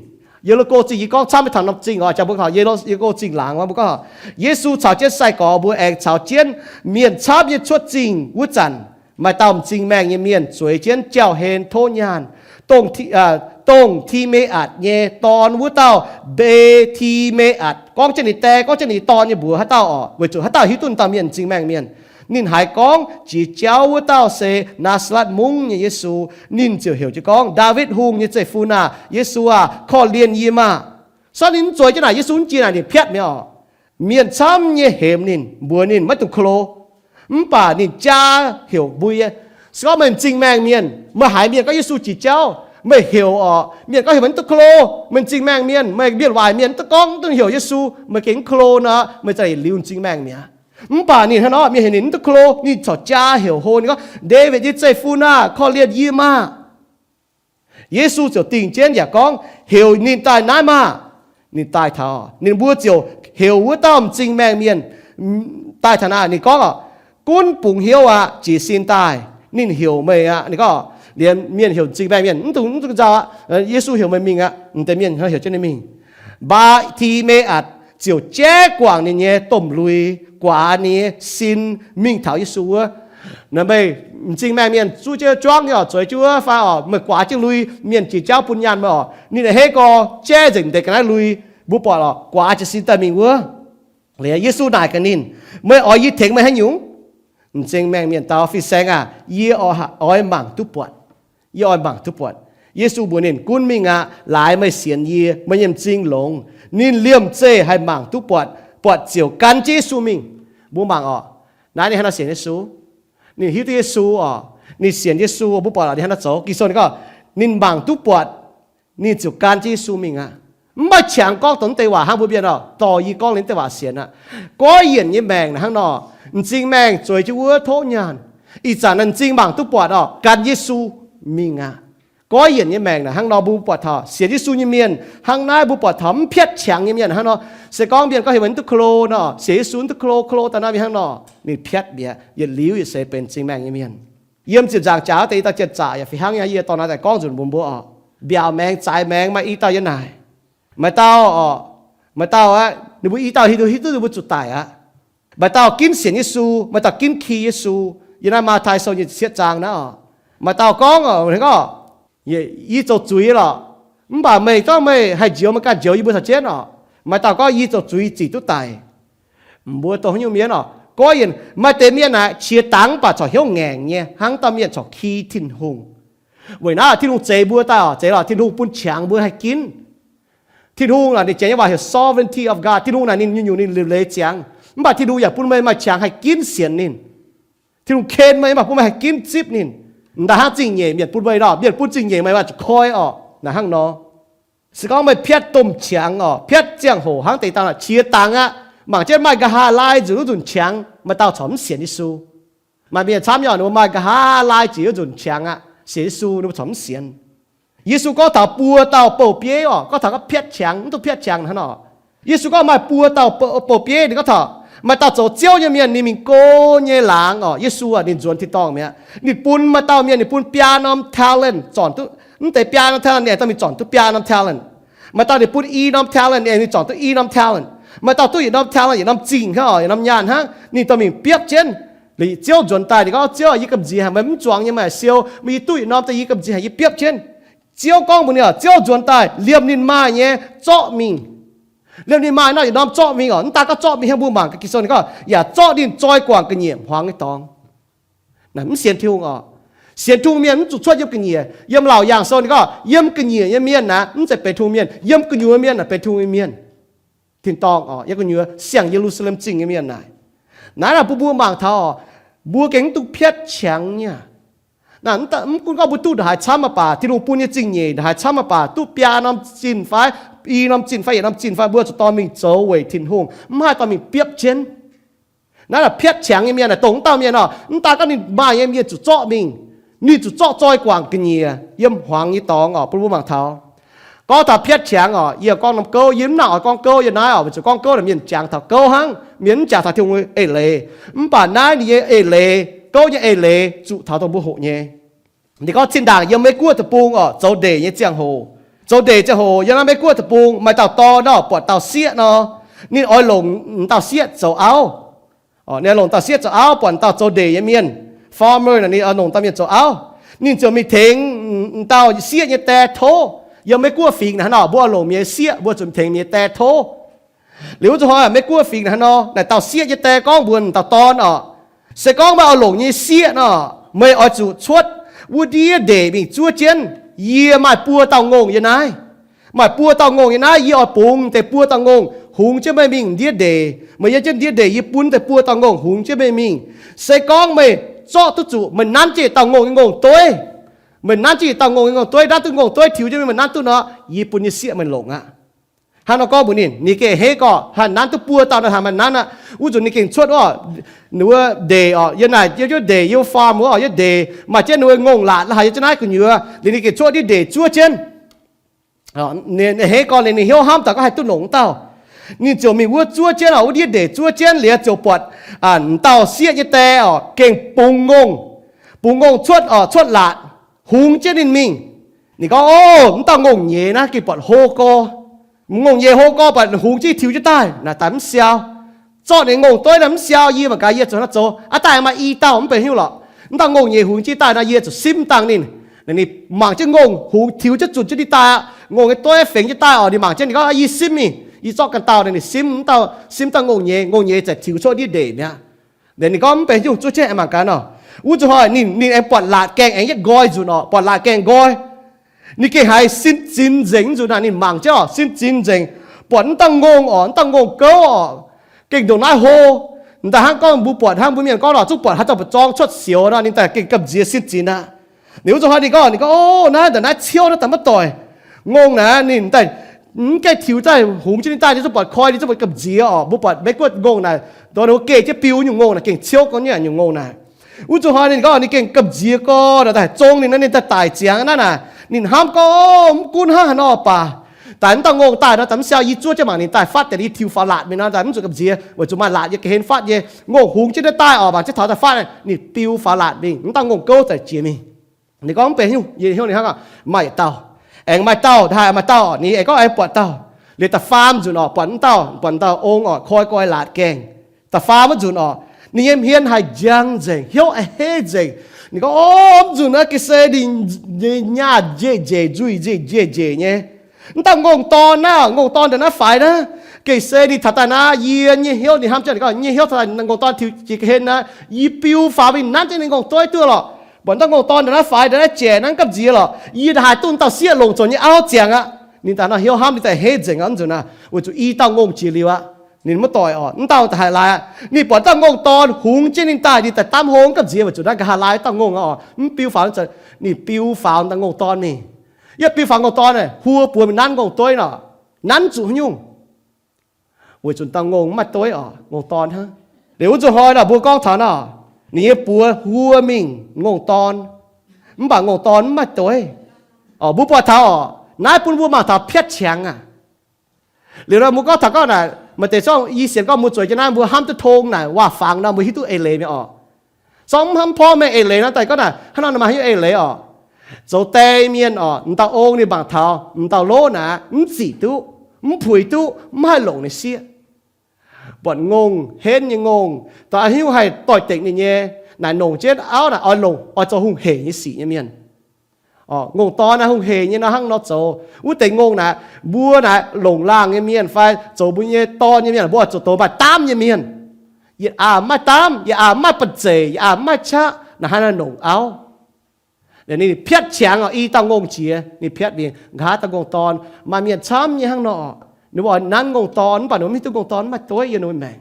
Ye^li^ko Zingh yie gorngv camv maiv taux norm zingh oc, jangx mbuo gorngv Ye^li^ko Zingh laangz wuov, mbuo gorngv Yesu caux jienv sai-gorx mbuo aengx caux jienv mienh camv nyei cuotv zingh wuov zanc, maaih dauh m'zing maengh nyei mienh zueiz jienv jauv-hlen tov nyaanh. Dongh Ti, dongh Ti^me^atc nyei dorn wuov dauh Mbe^ti^me^atc, gorngv jienv ninh die, gorngv jienv ninh dorn nyei mbuox haaix dauh orqc, weic zuqc haaix dauh hiuv duqv dauh mienh m'zing maengh mienh. Ninh haiz gorngv jiex jauv wuov dauh se Naa^saa^letv Mungv nyei Yesu. Ninh ziouc heuc jienv gorngv, Ndaawitv Hungh nyei zeiv-fun aah! Yesu aah! Korv-lienh yie maah! Sortv ninh mv zueiz jienv naaic, Yesu mv jiex naaic ninh piatv mi'aqv orqc. Mienh camv nyei hemx ninh, mbuox ninh maiv dungx klo. Mv baac ninh jaa heuc mbuo, Se gorngv meih m'zing maengh mienh, meih haiz mienh gorngv Yesu jiex jauv, meih heuc orqc, mienh gorngv heuc meih mv duqv klo, meih m'zing maengh mienh, meih mienh waaic mienh mv duqv gorngv, mv duqv heuc Yesu, meih gengh mv klo nor, meih za'gengh liuz m'zing maengh mi'aqv. Mv baac ninh hnangv nor, mienh heuc ninh mv duqv klo, ninh corc jaa heuc hlo, ninh gorngv, Ndaawitv nyei zeiv-fun aah! Korv-lienh yie maah! Yesu ziouc dingh jienv yaac gorngv, Heuc ninh daaih naaiv maah! Ninh daaih taux, ninh mbuo ziouc heuc wuov dauh m'zing maengh mienh daaih taux naaic. Ninh gorngv, Gunv bungx hnyouv aqv. Jiez sin daaih. Ninh heuc meih aqv. Ninh gorngv, liemh mienh heuc m'zing maengh mienh, Mv dungx, mv dungx nzauh aqv. Yesu heuc meih mingh aqv. M'deix mienh heuc jienv ninh mingh. Mbaa^ti^me^atc ziouc jaiv guangc ninh nyei domh lui, guaax ninh nyei sin, mingh taux Yesu wuov. Naaiv meih m'zing maengh mienh zuov jienv juangv nyei orqc, zueiz jienv wuov fai orqc, meih guaax jienv lui, mienh jiex jauv bun nyaanh meih orqc. Ninh a'hneiv gorx jaiv nzengc m'deix ga'naaiv lui. Mbuo buatc orqc, guaax jiez sin daaih mingh wuov. Liuz Yesu naaic gaax ninh, Meih oix yie tengx meih haaix nyungc? M'zing maengh mienh dau, Fin-saeng aah! Yie oix mangc duqv buatc. Yie oix mangc duqv buatc. Yesu mbuox ninh, Gunv mingh aqv. Laaix meih sienx yie, meih nyei m'zing longx. Ninh liemh zeih haih mangc duqv buatc, buatc ziouc gan jienv Yesu mingh. Mbuo mangc orqc, naaiv ninh hnangv nor sienx Yesu. Ninh hiuv duqv Yesu orqc, ninh sienx Yesu. Mbuo buatc orqc, ninh hnangv nor zoux. Ging-Sou ninh gorngv, ninh mangc duqv buatc, ninh ziouc gan jienv Yesu mingh aqv. Mv maaih qangx gorngv dongh wuov deix waac hnangv mbuo mienh oc, dorh yie gorngv liuz wuov deix waac sienx aqv. Goiv yienc nyei maengc naaic hnangv nor, m'zing maengh zueiz jienv wuov tov nyaanh. Ih zanc naaiv m'zing mangc duqv buatc oc, gan Yesu mingh aqv. Goiv yienc nyei maengc naaic hnangv nor, mbuo buatc taux sienx Yesu nyei mienh hnangv naaiv, mbuo buatc taux mv piatv qangx nyei mienh hnangv nor. Se gorngv mienh gorngv heuc meih duqv klo nor, sienx Yesu duqv klo, klo daaih naaiv mienh hnangv nor, ninh piatv mi'aqv. Yietc liuz yietc seix benx m'zing maengh nyei mienh. Yiem ziepc nzaangc jaax deix i dauh janx-zaqc yaac fih hnangv nyei, yie dorh naaiv daaih gorngv nzunc mbuox mbuo oc. Mbiaauc maengx, zaaix maengx maaih i dauh yiem naaic. Maaih dauh oc, maaih dauh aqv, ninh mbuo i dauh hiuv duqv ninh mbuo zuqc daic aqv. Maaih dauh ginv sienx Yesu, maaih dauh ginv ki Yesu. Yiem naaiv Matv^tai Sou nyei sieqv zaang naaiv oc, maaih dauh gorngv oc, gorngv, Yie zoux zuiz lorqc, mv baac meih gorngv meih haih njoux, meih ganh njoux yie mbuo caux jienv oc. Maaih dauh gorngv, Yie zoux zuiz zic duqv daic. Mbuo dongh haaix nyungc mienh oc, goiv yienc maaih deix mienh naaic qiex dangx mv baac corc hnyouv ngaengc nyei hnangv dauh mienh corc ki Tin-Hungh. Weic naaiv Tin-Hungh zeix mbuo daaih oc, zeix lorqc, Tin-Hungh bun qangx mbuo haih ginv. Tin-Hungh naaic ninh janx nyei waac heuc sovereignty of God. Tin-Hungh naaic ninh nyungc-nyungc ninh liuc leiz ziangx, mv baac Tin-Hungh yaac bun meih maaih qangx haih ginv sienx ninh. Tin-Hungh ken meih mv baac bun meih haih ginv zipv ninh. M'daaih hnangv zingh nyeic mienh bun meih nor, mienh bun zingh nyeic meih maaih zuqc koi orqc. Naaic hnangv nor, se gorngv meih piatv domh qangx orqc, piatv ziangh hoc hnangv deix dangh qiex dangx aqv, mangc jienv maaih nqa'haav laai nzunc wuov nzunc qangx, maaih dauh corc mv sienx Yesu. Maaih mienh camv nyei orqc, ninh mbuo maaih nqa'haav laai jiex wuov nzunc qangx aqv, sienx Yesu ninh mbuo corc mv sienx. Yesu gorngv taux buo dauh bouh bieiv orqc, gorngv taux gorngv piatv qangx, mv duqv piatv qangx hnangv orqc. Yesu gorngv maaih buo dauh bouh, bouh bieiv, ninh gorngv taux maaih dauh zoux ziouv nyei mienh, ninh mingh go nyei laangz orqc. Yesu aac, ninh nzuonx tin-dorngh mi'aqv. Ninh bun maaih dauh mienh, ninh bun biaa norm talent zornc duqv, mv deix biaa norm talent ninh aengx dorh mingh zornc duqv biaa norm talent. Maaih dauh ninh bun i norm talent, ninh aengx mingh zornc duqv i norm talent. Maaih dauh duqv yietc norm talent, yietc norm zingh hnangv orqc, yietc norm nyaanh hnangv, ninh dorh mingh biopv jienv. Liuz ziouv nzuonx daaih, ninh gorngv, Ziouv, yie gamh nziex haic meih mv zuangx nyei, meih siou, meih yie duqv yietc norm daaih yie gamh nziex haic, yie biopv jienv. Ziouv gorngv mbuox ninh orqc, ziouv nzuonx daaih liemh ninh maaih nyei zorqv mingh. Liemh ninh maaih nor yietc norm zorqv mingh orqc. Mv daaih gorngv zorqv mingh hnangv, mbuo mangc gaax Ging-Sou ninh gorngv yaac zorqv ninh zoi guangc ga'nyiec hmuangx nyei dorngx. Naaic mv sienx Tin-Hungh orqc. Sienx Tin-Hungh mienh mv zuqc cuotv yiem ga'nyiec. Yiem Laauc Yaangh Sou ninh gorngv yiem ga'nyiec nyei mienh naaic mv zeiz benx Tin-Hungh mienh, yiem gu'nyuoz mienh naaic benx Tin-Hungh nyei mienh. Tin-dorngh orqc, yiem gu'nyuoz siang Ye^lu^saa^lem Zingh nyei mienh naaic. Naaiv naaic bun mbuo mangc taux orqc, mbuo gengh mv dungx piatv qangx nyei. Naaic mv gunv gorngv mbuo duqv ndongc haaix camv mv baac, Tin-Hungh bun nyei zingh nyeic ndongc haaix camv mv baac, duqv biaa norm zinh fai i norm zinh fai yietc norm zinh fai, mbuo zuqc dorh mingh zoux weic Tin-Hungh, mv haih dorh mingh biopv jienv. Naaiv naaic piatv qangx nyei mienh naaic, dongh wuov dauh mienh orqc, mv daaih gorngv ninh maaih nyei mienh zuqc zorqv mingh, ninh zuqc zorqv zoi guangc ga'nyiec yiem hmuangx nyei dorngx orqc, bun mbuo mangc taux. Gorngv taux piatv qangx orqc, yie gorngv norm gouv, yie mv nangc oix gorngv gouv yiem naaiv orqc, weic zuqc gorngv gouv naaic mienh jangx taux gouv hnangv, mienh mv jangx taux Tin-Hungh nyei eix leiz. Mv baac naaiv ninh nyei eix leiz, gouv nyei eix leiz zuqc taux dongh mbuo hoqc nyei. Ninh gorngv zinh ndaangc yiem Meiv-Guoqv deic-bung orqc, zoux ndeic nyei ziangh hoc, zoux ndeic ziangh hoc yiem naaiv Meiv-Guoqv deic-bung maaih dauh dorn nor, buatc dauh sieqv nor, ninh oix longc dauh sieqv zoux auv. Ninh oix longc dauh sieqv zoux auv, buatc dauh zoux ndeic nyei mienh, farmer naaic, ninh oix longc dauh mienh zoux auv. Ninh ziouc mingh tengx dauh sieqv nyei die tov. Yiem Meiv-Guoqv fingx naaic hnangv nor, mbuo oix longc mienh nyei sieqv, mbuo zuqc tengx mienh nyei die tov. Liuz wuov zuqc hnoi Meiv-Guoqv fingx naaic hnangv nor, naaic dauh sieqv nyei die gorngv mbuox dauh dorn orqc, se gorngv meih oix longc nyei sieqv nor, meih oix zuqc cuotv wuov ndiev ndeic mingh zuov jienv. Yie maaih buo dauh ngongh yiem naaiv. Maaih buo dauh ngongh yiem naaiv, yie oix bungx deix buo dauh ngongh hungx jienv meih mingh ndiev ndeic. Meih yiem jienv ndiev ndeic, yie bun deix buo dauh ngongh hungx jienv meih mingh. Se gorngv meih zorqv duqv zuqc, meih nanv jienv dauh ngongh nyei ngongh-dueiv, meih nanv jienv dauh ngongh nyei ngongh-dueiv, nanv duqv ngongh-dueiv tiux jienv meih nanv duqv nor, yie bun nyei sieqv meih longc aqv. Hnangv nor gorngv mbuox ninh, ninh gengh a'hneiv gorqv, haih nanv duqv buo dauh nor, haih maaih nanv aqv. Wuov nzunc ninh gengh cuotv wuov, wuov ndeic orqc, yiem naaic yiem ndeic, yiem farm wuov orqc, yiem ndeic maaih jienv ninh wuov ngongh laatc la'haaix yiem jienv naaiv gu'nyuoz, liuz ninh gengh cuotv ndiev ndeic zuov jienv. Ninh a'hneiv gorngv liuz ninh hnyouv hnamv daaih gorngv haih duqv longc wuov dauh. Ninh ziouc mingh wuov zuov jienv orqc, wuov ndiev ndeic zuov jienv liuz ziouc buatc m'dauh sieqv nyei die orqc gengh bungx ngongh, bungx ngongh cuotv orqc, cuotv laatc hungx jienv ninh mingh. Ninh gorngv, O, m'dauh ngongh nyeiz naaiv gengh buatc hlo gorx. M'ngongh nyeiz hlo gorx buatc hungx jienv tiux jienv daaih naaic daaih mv siau. Zorqv ninh ngongh-dueiv naaiv mv siau, yie mangc gaax yie zuqc hnangv zoux aqv. Daaih maaih i dauh mv benx haaix nyungc lorqc. M'dauh ngongh nyeiz hungx jienv daaih nor, yie zuqc simv dangh ninh. Ninh mangc jienv ngongh hungx tiux jienv zunc jienv daaih aqv. Ngongh nyei dueiv fengx jienv daaih orqc, ninh mangc jienv ninh gorngv, Yie simv mingh, yie zorqv ganh dauh. Ninh simv m'dauh, simv dauh ngongh nyeiz, ngongh nyeiz zaqc tiux cuotv ndiev ndeic mi'aqv. Ninh gorngv, Mv benx haaix nyungc, zuov jienv aengx mangc gaax nor. Wuov zuqc hnoi ninh, ninh aengx buatc laatc gaengh aengx yietv nqoi nzunc orqc, buatc laatc gaengh nqoi. Ninh gengh haiz sin zinx nzengc. Nzunc naaic ninh mangc jienv orqc, sin zinx nzengc. Buatc m'dauh ngongh orqc, m'dauh ngongh gouv orqc, gengh ndongc naaiv hlo. M'daaih hnangv gorngv mbuo buatc, hnangv mbuo mienh gorngv nor, zungv buatc haaix dauh mba'zorng cuotv sioux nor, ninh daaih gengh gamh nziex sin zinx aqv. Liuz wuov zuqc hnoi ninh gorngv, ninh gorngv, O, naaiv ndongc naaiv ciouv naaiv daaih maiv doic. Ngongh naaiv ninh daaih Mv gaengh tiux daaih hungx jienv ninh daaih, ninh zungv buatc koi, ninh zungv buatc gamh nziex orqc. Mbuo buatc Meiv Guoqv ngongh naaic, dongh ninh mbuo geh jienv biu nyungc ngongh naaic gengh ciouv gorngv nyungc ngongh naaic. Wuov zuqc hnoi ninh gorngv ninh gengh gamh nziex gorx nor, daaih zong ninh nor, ninh daaih daic ziangx naaiv naaic. Ninh hnamv gorngv, mv gunv hnangv haaix nor baac, daaih mv dauh ngongh daaih nor, daaih mv siau yie zuov jienv mangc ninh daaih fatv deix, yie tiux faaux laatc mingh nor, daaih mv zuqc gamh nziex, weic zuqc maaih laatc yie ga'hlen fatv nyei. Ngongh hungx jienv naaiv daaih orqc, mangc jienv taux daaih fatv, ninh biu faaux laatc mingh, mv dauh ngongh gouv daaih jiex mingh. Ninh gorngv, mv benx hnyouv, yie hnyouv ninh hnangv, maaih dauh, aengx maaih dauh, dah haaix maaih dauh orqc. Ninh aengx gorngv aengx buatc dauh. Liuz da'faam nzunc orqc, buatc mv dauh, buatc dauh ong orqc, koi goi laatc gaengh. Da'faam wuov nzunc orqc, ninh nyei hmien haiz njang nzengc, hnyouv a'hneiv nzengc. Ninh gorngv, o, mv nzunc naaiv ga'sie ninh nyaah njiec njiec, nzuih njiec njiec nyei. Mv dauh ngongh dorn naaiv, ngongh dorn ndongc naaiv faix naaiv, ga'sie ninh taux daaih naaiv, yie nyei hnyouv, ninh hnamv jienv ninh gorngv, nyei hnyouv taux daaih ngongh dorn tiux jiex ga'hlen naaiv, yie biu faaux mingh nanv jienv ninh ngongh dueiv duqv lorqc. Buatc dauh ngongh dorn ndongc naaiv faix, ndongc naaiv jaic naaiv gamh nziex lorqc, yie haiz duqv dauh sieqv longc zoux nyei auv ziangx aqv. Ninh daaih nor hnyouv hnamv ninh daaih a'hneiv nzengc aqv. Mv nzunc naaiv weic zuqc i dauh ngongh jiex liuz aqv. Ninh maiv doic orqc, mv dauh daaih haaix lai aqv. Ninh buatc dauh ngongh dorn hungx jienv ninh daaih, ninh daaih damv hlo gamh nziex, weic zuqc naaiv nqa'haav laai dauh ngongh orqc, mv biu faaux, ninh biu faaux dauh ngongh dorn mingh. Yie biu faaux ngongh dorn, huo buoz mingh nanv ngongh dueiv nor, nanv zuqc haaix nyungc? Weic zuqc dauh ngongh mv maaih dueiv orqc, ngongh dorn hnangv. Liuz wuov nzunc hnoi nor mbuo gorngv taux nor, ninh nyei buoz huo mingh ngongh dorn, mv baac ngongh dorn mv maaih dueiv. Orqc, mbuo buatc taux orqc, naaiv bun mbuo mangc taux piatv qangx aqv. Liuz nor mbuo gorngv taux gorngv naaic, maaih deix zorngv i sienx gorngv mbuo zueiz jienv naaiv mbuo hnamv duqv tong naaic, waac-fangx nor mbuo hiuv duqv eix leiz mi'aqv orqc. Zorngv mv hnamv porv mengh eix leiz nor daaih gorngv naaic, hnangv nor maaih haaix nyungc eix leiz orqc? Zoux die mienh orqc, m'dauh ong ninh mangc taux m'dauh loqv naaic mv zic duqv, mv puix duqv, mv haih longc ninh sieqv. Buatc ngongh, henv nyei ngongh, dongh haaix nyungc haih doix-dekc ninh nyei, naaic longc jienv auv naaic oix longc, oix zoux hungh hec nyei sic nyei mienh. Orqc, ngongh dorn naaiv hungh hec nyei nor hnangv nor zoux. Wuov deix ngongh naaic, mbuo naaic longc laangh nyei mienh fai zoux mbuo nyei dorn nyei mienh, mbuo oix zuqc douz maaih daamv nyei mienh. Yietc aac mv maaih daamv, yietc aac mv maaih banh zeic, yietc aac mv maaih qaqv, naaic hnangv naaic longc auv. Ninh piatv qangx orqc, i dauh ngongh jiex, ninh piatv mingh nqa'haav dauh ngongh dorn. Maaih mienh camv nyei hnangv nor orqc, ninh mbuo oix nanv ngongh dorn mv baac ninh mbuo mv hiuv duqv ngongh dorn mv maaih dueiv yiem ninh mbuo maengc.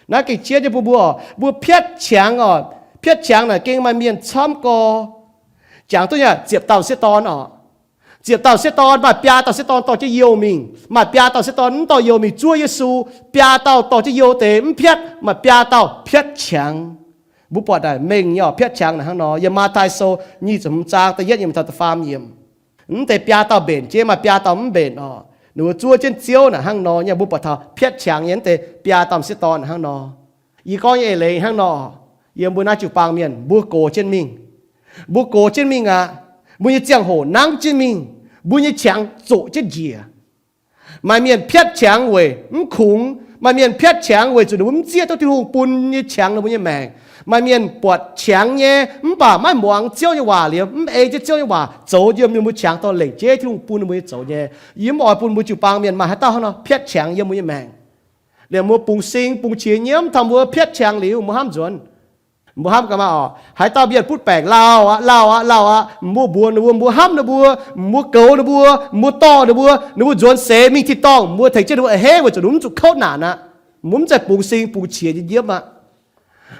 Naaiv gengh jiex nyei bun mbuo orqc, mbuo piatv qangx orqc. Piatv qangx naaic gengh maaih mienh camv gorx. Jangx duqv nyei, ziepc dauh sieqv dorn orqc. Ziepc dauh sieqv dorn, maaih biaa dauh sieqv dorn dorh jienv youh mingh, maaih biaa dauh sieqv dorn mv dorh youh mingh zuov Yesu. Biaa dauh dorh jienv youh deix mv piatv, maaih biaa dauh piatv qangx. Mbuo buatc naaic mengh nyei orqc, piatv qangx naaic hnangv nor. Yiem Matv^tai Sou nyic ziepc hmz zaang da'yietv yiemc taux da'faam yiemc. Mv deix biaa dauh mbenc jienv, maaih biaa dauh mv mbenc orqc. Ninh mbuo zuov jienv Ziouv naaic hnangv nor nyei. Mbuo buatc taux piatv qangx nyei mv deix biaa dauh m'sieqv dorn naaic hnangv nor. Yie gorngv nyei eix leiz hnangv nor, yiem mbuo naaiv jiu-baang mienh mbuo gox jienv mingh. Mbuo gox jienv mingh aqv. Mbuo nyei ziangh hoc nangv jienv mingh. Mbuo nyei qangx zoqc jienv njiec. Maaih mienh piatv qangx weic mv kungx. Maaih mienh piatv qangx weic zuqc ninh mbuo mv zieqv duqv Tin-Hungh bun nyei qangx ninh mbuo nyei maengc. Maaih mienh buatc qangx nyei mv baac maiv muangx Ziouv nyei waac liemh, mv ei jienv Ziouv nyei waac zoux yiem ninh mbuo qangx dorh lengc jeiv Tin-Hungh bun ninh mbuo nyei zoux nyei. Yie mv oix bun mbuo jiu-baang mienh maaih haaix dauh hnangv nor piatv qangx yiem mbuo nyei maengc. Liemh mbuo bungx sing bungx qiex nyiemv taux mbuo piatv qangx liuz mbuo hnamv nzuonx. Mbuo hnamv gaax maah orqc, haaix dauh mienh butv baengc lauh aqv, lauh aqv, lauh aqv, mbuo mbuox ninh mbuo, mbuo hnamv ninh mbuo, mbuo goux ninh mbuo, mbuo dorh ninh mbuo, ninh mbuo nzuonx seix mingh tin-dorngh, mbuo tengx jienv ninh mbuo a'hneiv weic zuqc ninh mbuo mv zuqc kouv naanc aqv. Mbuo mv zeiz bungx sing bungx qiex nyei nyiemv aqv.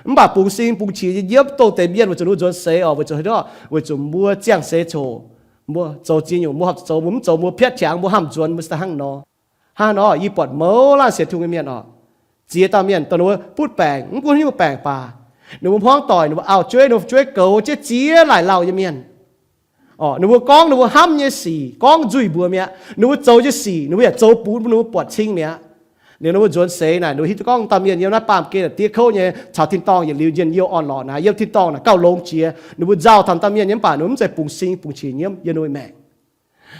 Mv baac bungx sing bungx qiex nyei nyiemv dongh deix mienh weic zuqc ninh mbuo nzuonx seix orqc, weic zuqc haaix nyungc? Weic zuqc mbuo ziangh seix coc, mbuo zoux ziex nyungc mbuo horpc zuqc zoux, mbuo mv zoux mbuo piatv qangx, mbuo hnamv nzuonx mbuo se hnangv nor. Hnangv nor, yie buatc mouz laanh sienx Tin-Hungh nyei mienh orqc, ziex dauh mienh dongh ninh mbuo butv baengc, mv gunv haaix nyungc baengc baac, ninh mbuo hmuangv doic, ninh mbuo auv-jueiv, ninh mbuo fu'jueiv goux jienv ziex laaic lauh nyei mienh. Orqc, ninh mbuo gorngv ninh mbuo hnamv nyei sic, gorngv nzuih mbuox mi'aqv. Ninh mbuo zoux nyei sic, ninh mbuo yaac zoux bun ninh mbuo buatc cing mi'aqv. Liuz ninh mbuo nzuonx seix naaic, ninh mbuo hiuv duqv gorngv dauh mienh yiem naaiv baamh gen naaic diev kouv nyei, caux tin-dorngh yietc liuz njien-youh orn-lorqc naaic, yiem tin-dorngh naaic gauh longx jiex. Ninh mbuo nzauh taux dauh mienh nyei mv baac ninh mbuo mv zeiz bungx sing bungx qiex nyiemv yiem ninh mbuo maengc.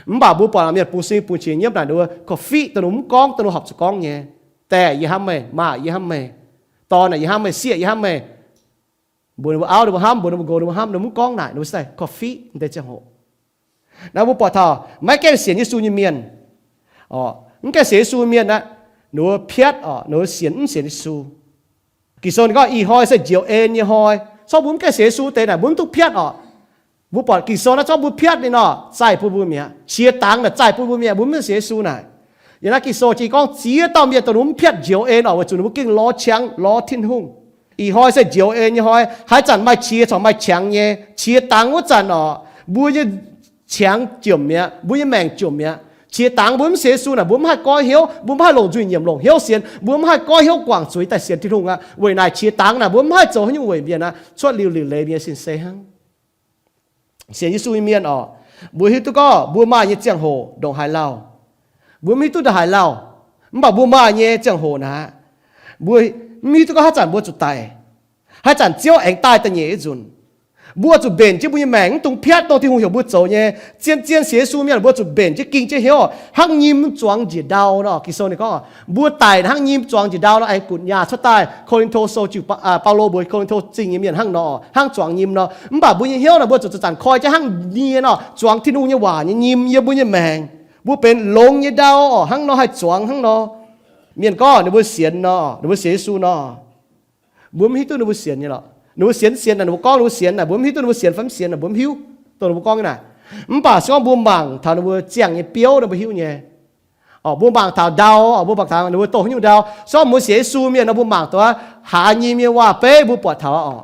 Mv baac mbuo buatc mienh bungx sing bungx qiex nyiemv naaic, ninh mbuo korv-fiqv dongh ninh mbuo mv gorngv, dongh ninh mbuo horpc zuqc gorngv nyei. Daeh, yie hnamv meih. Maa, yie hnamv meih. Dorn, yie hnamv meih. Sieqv, yie hnamv meih. Mbuox ninh mbuo auv, ninh mbuo hnamv, mbuox ninh mbuo nqox, ninh mbuo hnamv, ninh mbuo mv gorngv naaic, ninh mbuo se korv-fiqv deix ziangh hoc. Naaiv mbuo buatc taux maiv gaengh sienx Yesu nyei mienh, orqc, mv gaengh sienx Yesu nyei mienh aqv, ninh mbuo piatv orqc, ninh mbuo sienx mv sienx Yesu. Ging-Sou ninh gorngv ih hnoi se njoux en nyei hnoi. Corc mbuo mv gaengh sienx Yesu deix naaic mbuo mv duqv piatv orqc. Mbuo buatc Ging-Sou naaiv corc mbuo piatv ninh orqc, zaih bun mbuo mi'aqv. Qiex dangx naaic zaih bun mbuo mi'aqv, mbuo mv sienx Yesu naaic. Yiem naaiv Ging-Sou jiex gorngv ziex dauh mienh dongh ninh mbuo mv piatv njoux en orqc, weic zuqc ninh mbuo gengh lorz qangx lorz Tin-Hungh. Ih hnoi se njoux en nyei hnoi. Haaix zanc maaih qiex corc maaih qangx nyei. Qiex dangx wuov zanc orqc, mbuo nyei qangx jomc mi'aqv, mbuo nyei maengc jomc mi'aqv. Qiex dangx mbuo mv sienx Yesu naaic, mbuo mv haih goiv hnyouv, mbuo mv haih longc nzuih nyiemc longc hnyouv sienx, mbuo mv haih goiv hnyouv guangc zuiz daaih sienx Tin-Hungh aqv. Weic naaic qiex dangx naaic mbuo mv haih zoux haaix nyungc weic mienh aqv, cuotv liuz liuc leiz mienh sin se hnangv. Sienx Yesu nyei mienh oc, mbuo hiuv duqv gorngv mbuo maaih nyei ziangh hoc ndongc haaix lauh. Mbuo mv hiuv duqv ndongc haaix lauh, mv baac mbuo maaih nyei ziangh hoc naaic, mbuo mv hiuv duqv gorngv haaix zanc mbuo zuqc daic, haaix zanc Ziouv aengx daaih da'nyeic nyei nzunc. Mbuo zuqc mbenc jienv mbuo nyei maengc, mv dungx piatv dongh Tin-Hungh heuc mbuo zoux nyei. Zien-zien sienx Yesu mienh mbuo zuqc mbenc jienv, ging jienv hnyouv oc, hnangv nyim zuangx njiec ndau nor. Ging-Sou ninh gorngv, mbuo daic hnangv nyim zuangx njiec ndau nor. Aengx gunc nyaah cuotv daaih Ko^lin^to Sou jiu, Baulo mbuox Ko^lin^to Zingh nyei mienh hnangv nor, hnangv zuangx nyim nor. Mv baac mbuo nyei hnyouv naaic mbuo zuqc zanc-zanc koi jienv hnangv nie nor, zuangx Tin-Hungh nyei waac nyei nyim yiem mbuo nyei maengc. Mbuo benx longx nyei ndau oc, hnangv nor haih zuangx hnangv nor. Mienh gorngv ninh mbuo sienx nor, ninh mbuo sienx Yesu nor, mbuo mv hiuv duqv ninh mbuo sienx nyei lorqc. Ninh mbuo sienx, sienx naaic ninh mbuo gorngv ninh mbuo sienx naaic, mbuo mv hiuv duqv ninh mbuo sienx fai mv sienx naaic, mbuo mv hiuv dongh ninh mbuo gorngv nyei naaic. Mv baac se gorngv mbuo mangc taux ninh mbuo ziangh nyei biouv nor mbuo hiuv nyei. Oc, mbuo mangc taux ndau, oc, mbuo mangc taux ninh mbuo dongh haaix nyungc ndau. Se gorngv mbuo sienx Yesu mienh nor mbuo mangc taux haaix nyim nyei waac-beiv mbuo buatc taux oc.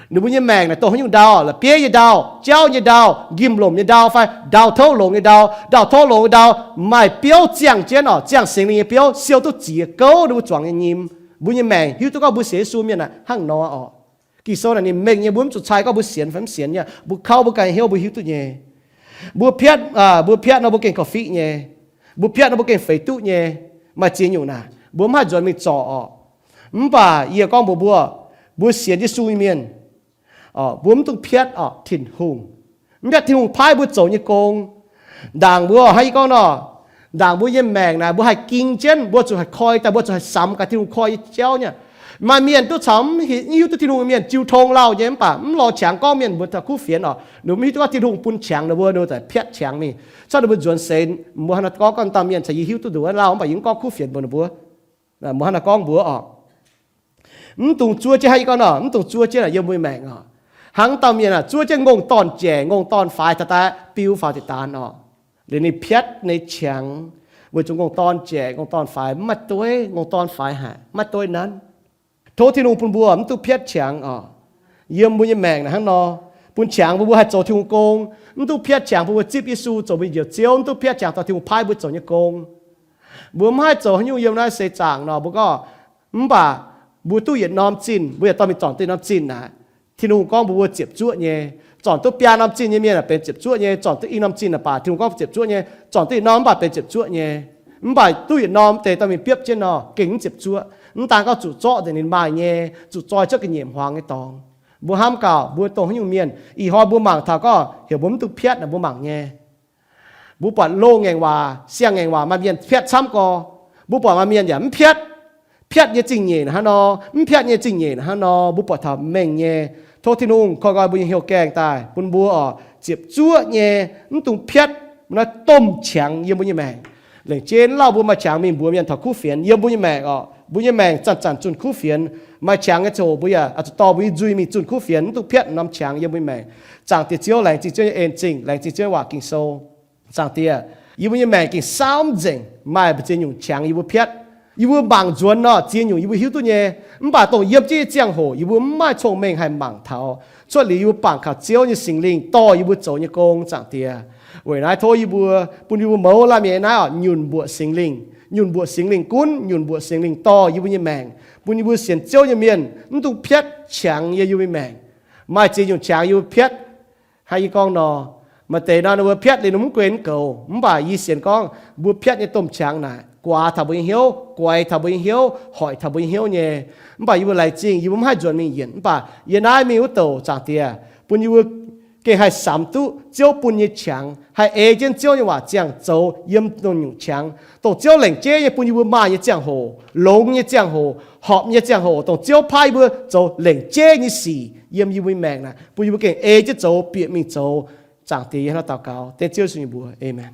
Ninh mbuo nyei maengc naaic dongh haaix nyungc ndau, la'bieiv nyei ndau, jauv nyei ndau, njimv-lomc nyei ndau, fai ndau-touv longx nyei ndau. Ndau-touv longx nyei ndau maaih biouv ziangh jienv oc, ziangh Singx Lingh nyei biouv siou duqv ziex gouv ninh mbuo zuangx nyei nyim. Mbuo nyei maengc hiuv duqv gorngv mbuo sienx Yesu mienh naaic hnangv nor oc. Ging-Sou naaic ninh mengh nyei, mbuo mv zuqc cai gorngv mbuo sienx fai mv sienx nyei. Mbuo kouv mbuo ganh hnyouv mbuo hiuv duqv nyei. Mbuo piatv, mbuo piatv nor mbuo gengh korv-fiqv nyei. Mbuo piatv nor mbuo gengh feix duqv nyei. Maaih ziex nyungc naaic mbuo mv haih nzuonx mingh zorc oc. Mv baac yie gorngv mbuox mbuo, mbuo sienx Yesu nyei mienh, mbuo mv dungx piatv oc Tin-Hungh. Mv piatv Tin-Hungh paaiv mbuo zoux nyei gong. Ndaangc mbuo oc, hnangv yie gorngv nor, ndaangc mbuo nyei maengc naaic mbuo haih ging jienv, mbuo zuqc haih koi daaih, mbuo zuqc haih samx gaax Tin-Hungh koi nyei jauv nyei. Maaih mienh duqv caux mv hiuv duqv Tin-Hungh nyei mienh jiu tong lauh nyei, mv baac mv lorz qangx gorngv mienh mbuo taux kuv fienx oc. Ninh mbuo mv hiuv duqv gorngv Tin-Hungh bun qangx ninh mbuo, ninh mbuo daaih piatv qangx mingh. Cuotv ninh mbuo nzuonx seix, mbuo hnangv naaiv gorngv, gorngv dauh mienh caux yie hiuv duqv nduqc lauh, mv baac yie mv gorngv kuv fienx mbuox ninh mbuo. Mbuo hnangv naaiv gorngv mbuox oc. Mv dungx zuov jienv, hnangv yie gorngv nor, mv dungx zuov jienv naaic yiem mbuo nyei maengc oc. Hnangv dauh mienh aah, zuov jienv ngongh dorn-jaic ngongh dorn-faix taux daaih biu faaux deix daanx oc. Liuz ninh piatv ninh qangx weic zuqc ngongh dorn-jaic ngongh dorn-faix mv maaih dueiv, ngongh dorn-faix haic mv maaih dueiv nanv. Tov Tin-Hungh bun mbuo mv dungx piatv qangx oc. Yiem mbuo nyei maengc naaic hnangv nor, bun qangx bun mbuo haih zoux Tin-Hungh gong. Mv dungx piatv qangx bun mbuo zipv Yesu zoux mbuo nyei Njoux Ziouv. Mv dungx piatv qangx taux Tin-Hungh paaiv mbuo zoux nyei gong. Mbuo mv haih zoux haaix nyungc yiem naaiv seix zaangc nor, mbuo gorngv, mv baac mbuo duqv yietc norm zinh, mbuo yaac dorh mingh zornc duqv norm zinh naaic. Tin-Hungh gorngv mbuo mbuo ziepc zuoqv nyei. Zornc duqv biaa norm zinh nyei mienh aah, benx ziepc zuoqv nyei. Zornc duqv i norm zinh naaic baac Tin-Hungh gorngv ziepc zuoqv nyei. Zornc duqv yietc norm mv baac benx ziepc zuoqv nyei. Mv baac duqv yietc norm deix dorh mingh biopv jienv nor, gengh mv ziepc zuoqv. Mv daan gorngv zuqc zorqv nzengc ninh maaih nyei, zuqc zoi cuotv ga'nyiec hmuangx nyei dorngx. Mbuo hnamv gaax mbuo dongh haaix nyungc mienh. Ih hnoi mbuo mangc taux gorngv heuc mbuo mv dungx piatv naaic, mbuo mangc nyei. Mbuo buatc loz-ngaengc waac, siang-ngaengc waac maaih mienh piatv camv gorx. Mbuo buatc maaih mienh yaac mv piatv. Piatv nyei zingh nyeic naaic hnangv nor, mv piatv nyei zingh nyeic naaic hnangv nor, mbuo buatc taux mengh nyei. Tov Tin-Hungh koi nqoi mbuo nyei hnyouv gaengh daaih bun mbuo oc, ziepc zuoqv nyei, mv dungx piatv naaiv domh qangx yiem mbuo nyei maengc. Lengc jeiv lauh mbuo maaih qangx mingh mbuox mienh taux kuv fienx yiem mbuo nyei maengc oc. Mbuo nyei maengc zanc-zanc zunh kuv fienx. Maaih qangx nyei ziangh hoc mbuo yaac zuqc dorh mbuo nyei nzuih mingh zunh kuv fienx, mv dungx piatv norm qangx yiem mbuo nyei maengc. Zaangc Diex Ziouv, laengz zingh Ziouv nyei en-zingh, laengz zingh Ziouv nyei waac Ging-Sou. Zaangc Diex, yie mbuo nyei maengc gengh saauv mv nzengc, maaih mbu'ziex nyungc qangx yie mbuo piatv. Yie mbuo mangc nzuonx nor, ziex nyungc yie mbuo hiuv duqv nyei. Mv baac dongh yiem jienv nyei ziangh hoc yie mbuo mv maaih cong-mengh haih mangc taux. Cuotv liuz yie mbuo bangc kaux Ziouv nyei Singx Lingh dorh yie mbuo zoux nyei gong, Zaangc Diex. Weic naaiv tov yie mbuo, bun yie mbuo mouz laanh mienh naaiv oc, nyunc mbuoqc Singx Lingh, nyunc mbuoqc Singx Lingh gunv, nyunc mbuoqc Singx Lingh dorh yie mbuo nyei maengc, bun yie mbuo sienx Ziouv nyei mienh mv dungx piatv qangx yiem yie mbuo nyei maengc. Maaih ziex nyungc qangx yie mbuo piatv. Hnangv yie gorngv nor, maaih deix nor ninh mbuo piatv liuz ninh mv guen mv goux. Mv baac yie sienx gorngv mbuo piatv nyei domh qangx naaic guaax taux mbuo nyei hnyouv, guaix taux mbuo nyei hnyouv, hoic taux mbuo nyei hnyouv nyei. Mv baac yie mbuo laengz zingh yie mbuo mv haih nzuonx mingh yienc. Mv baac yie naaiv mingh wuov douc, Zaangc Diex, bun yie mbuo gengh haih samx duqv Ziouv bun nyei qangx, haih ei jienv Ziouv nyei waac ziangh zoux yiem dongh nyungc qangx, dongh Ziouv lengc jeiv nyei bun yie mbuo maaih nyei ziangh hoc, longx nyei ziangh hoc, horpc nyei ziangh hoc, dongh Ziouv paaiv yie mbuo zoux lengc jeiv nyei sic yiem yie mbuo nyei maengc naaic, bun yie mbuo gengh ei jienv zoux, bieqc mingh zoux. Zaangc Diex, yie hnangv naaiv daux gaux dengv Ziouv Yesu nyei mbuox. Aamen.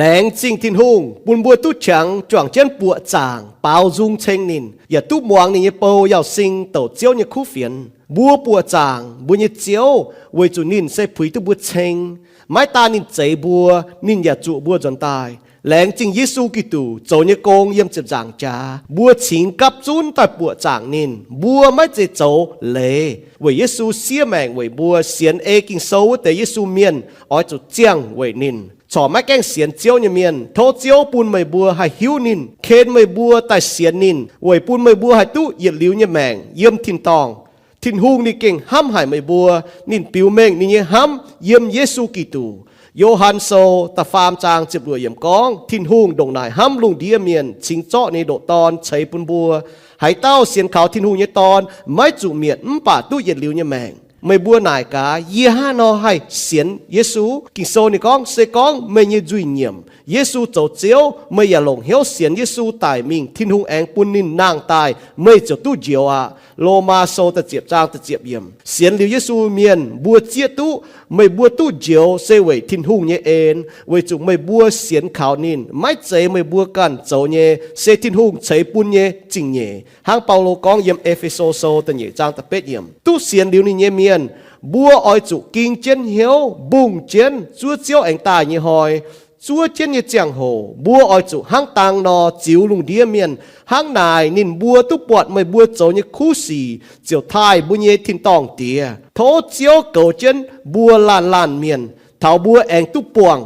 Laengz zingh Tin-Hungh bun mbuo duqv qangx juangc jienv buoqc zaangc baaux nzung ceng ninh, yaac duqv muangx ninh nyei bou Yauz Sing douc Ziouv nyei kuv fienx. Mbuo buoqc zaangc mbuo nyei Ziouv weic zuqc ninh se puix duqv mbuo ceng. Maiv daan ninh zeix mbuo, ninh yaac zuqc mbuo nzuonx daaih. Laengz zingh Yesu Giduc zoux nyei gong yiem ziepc nzaangc jaax, mbuo cingx gapv zunv daaih buoqc zaangc ninh. Mbuo maiv zeiz zoux leiz weic Yesu siev maengc weic mbuo. Sienx ei Ging-Sou wuov deix Yesu mienh oix zuqc ziangh weic ninh. Corc maiv gaengh sienx Ziouv nyei mienh, tov Ziouv bun meih mbuo haih hiuv ninh, ken meih mbuo daaih sienx ninh, weic bun meih mbuo haih duqv yietc liuz nyei maengc yiem tin-dorngh. Tin-Hungh ninh gengh hnamv haic meih mbuo. Ninh biux mengh ninh nyei hnamv yiem Yesu Giduc. Yo^han Sou da'faam zaang ziepc luoqc yiemc gorngv, Tin-Hungh ndongc naaic hnamv lungh ndiev mienh, cingx zorqv ninh nyei ndoqc Dorn ceix bun mbuo. Haaix dauh sienx kaux Tin-Hungh nyei Dorn maiv zuqc mietc, mv baac duqv yietc liuz nyei maengc. Meih mbuo naaic gaax, yie hnangv haaix nor haih sienx Yesu? Ging-Sou ninh gorngv, se gorngv meih nyei nzuih nyiemc Yesu zoux Ziouv, meih yaac longc hnyouv sienx Yesu daic mingh, Tin-Hungh aengx bun ninh nangh daaih, meih ziouc duqv njoux aqv. Lomaa Sou da'ziepc zaang da'ziepc yiemc. Sienx liuz Yesu mienh mbuo zieqv duqv, meih mbuo duqv njoux se weic Tin-Hungh nyei en, weic zuqc meih mbuo sienx kaux ninh. Maiv zeiz meih mbuo ganh zoux nyei, se Tin-Hungh ceix bun nyei zingh nyeic. Hnangv Baulo gorngv yiem E^fe^so Sou da'nyeic zaang da'betv yiemc, duqv sienx liuz ninh nyei mienh, mbuo oix zuqc ging jienv hnyouv mbungh jienv zuov Ziouv aengx daaih nyei hnoi, zuov jienv nyei ziangh hoc mbuo oix zuqc hnangv dang nor ziux lungh ndiev mienh. Hnangv naaic ninh mbuo duqv buatc meih mbuo zoux nyei kuv sic ziouc taaih mbuo nyei tin-dorngh Diex. Tov Ziouv goux jienv mbuo laanh laanh mienh, taux mbuo aengx duqv buangh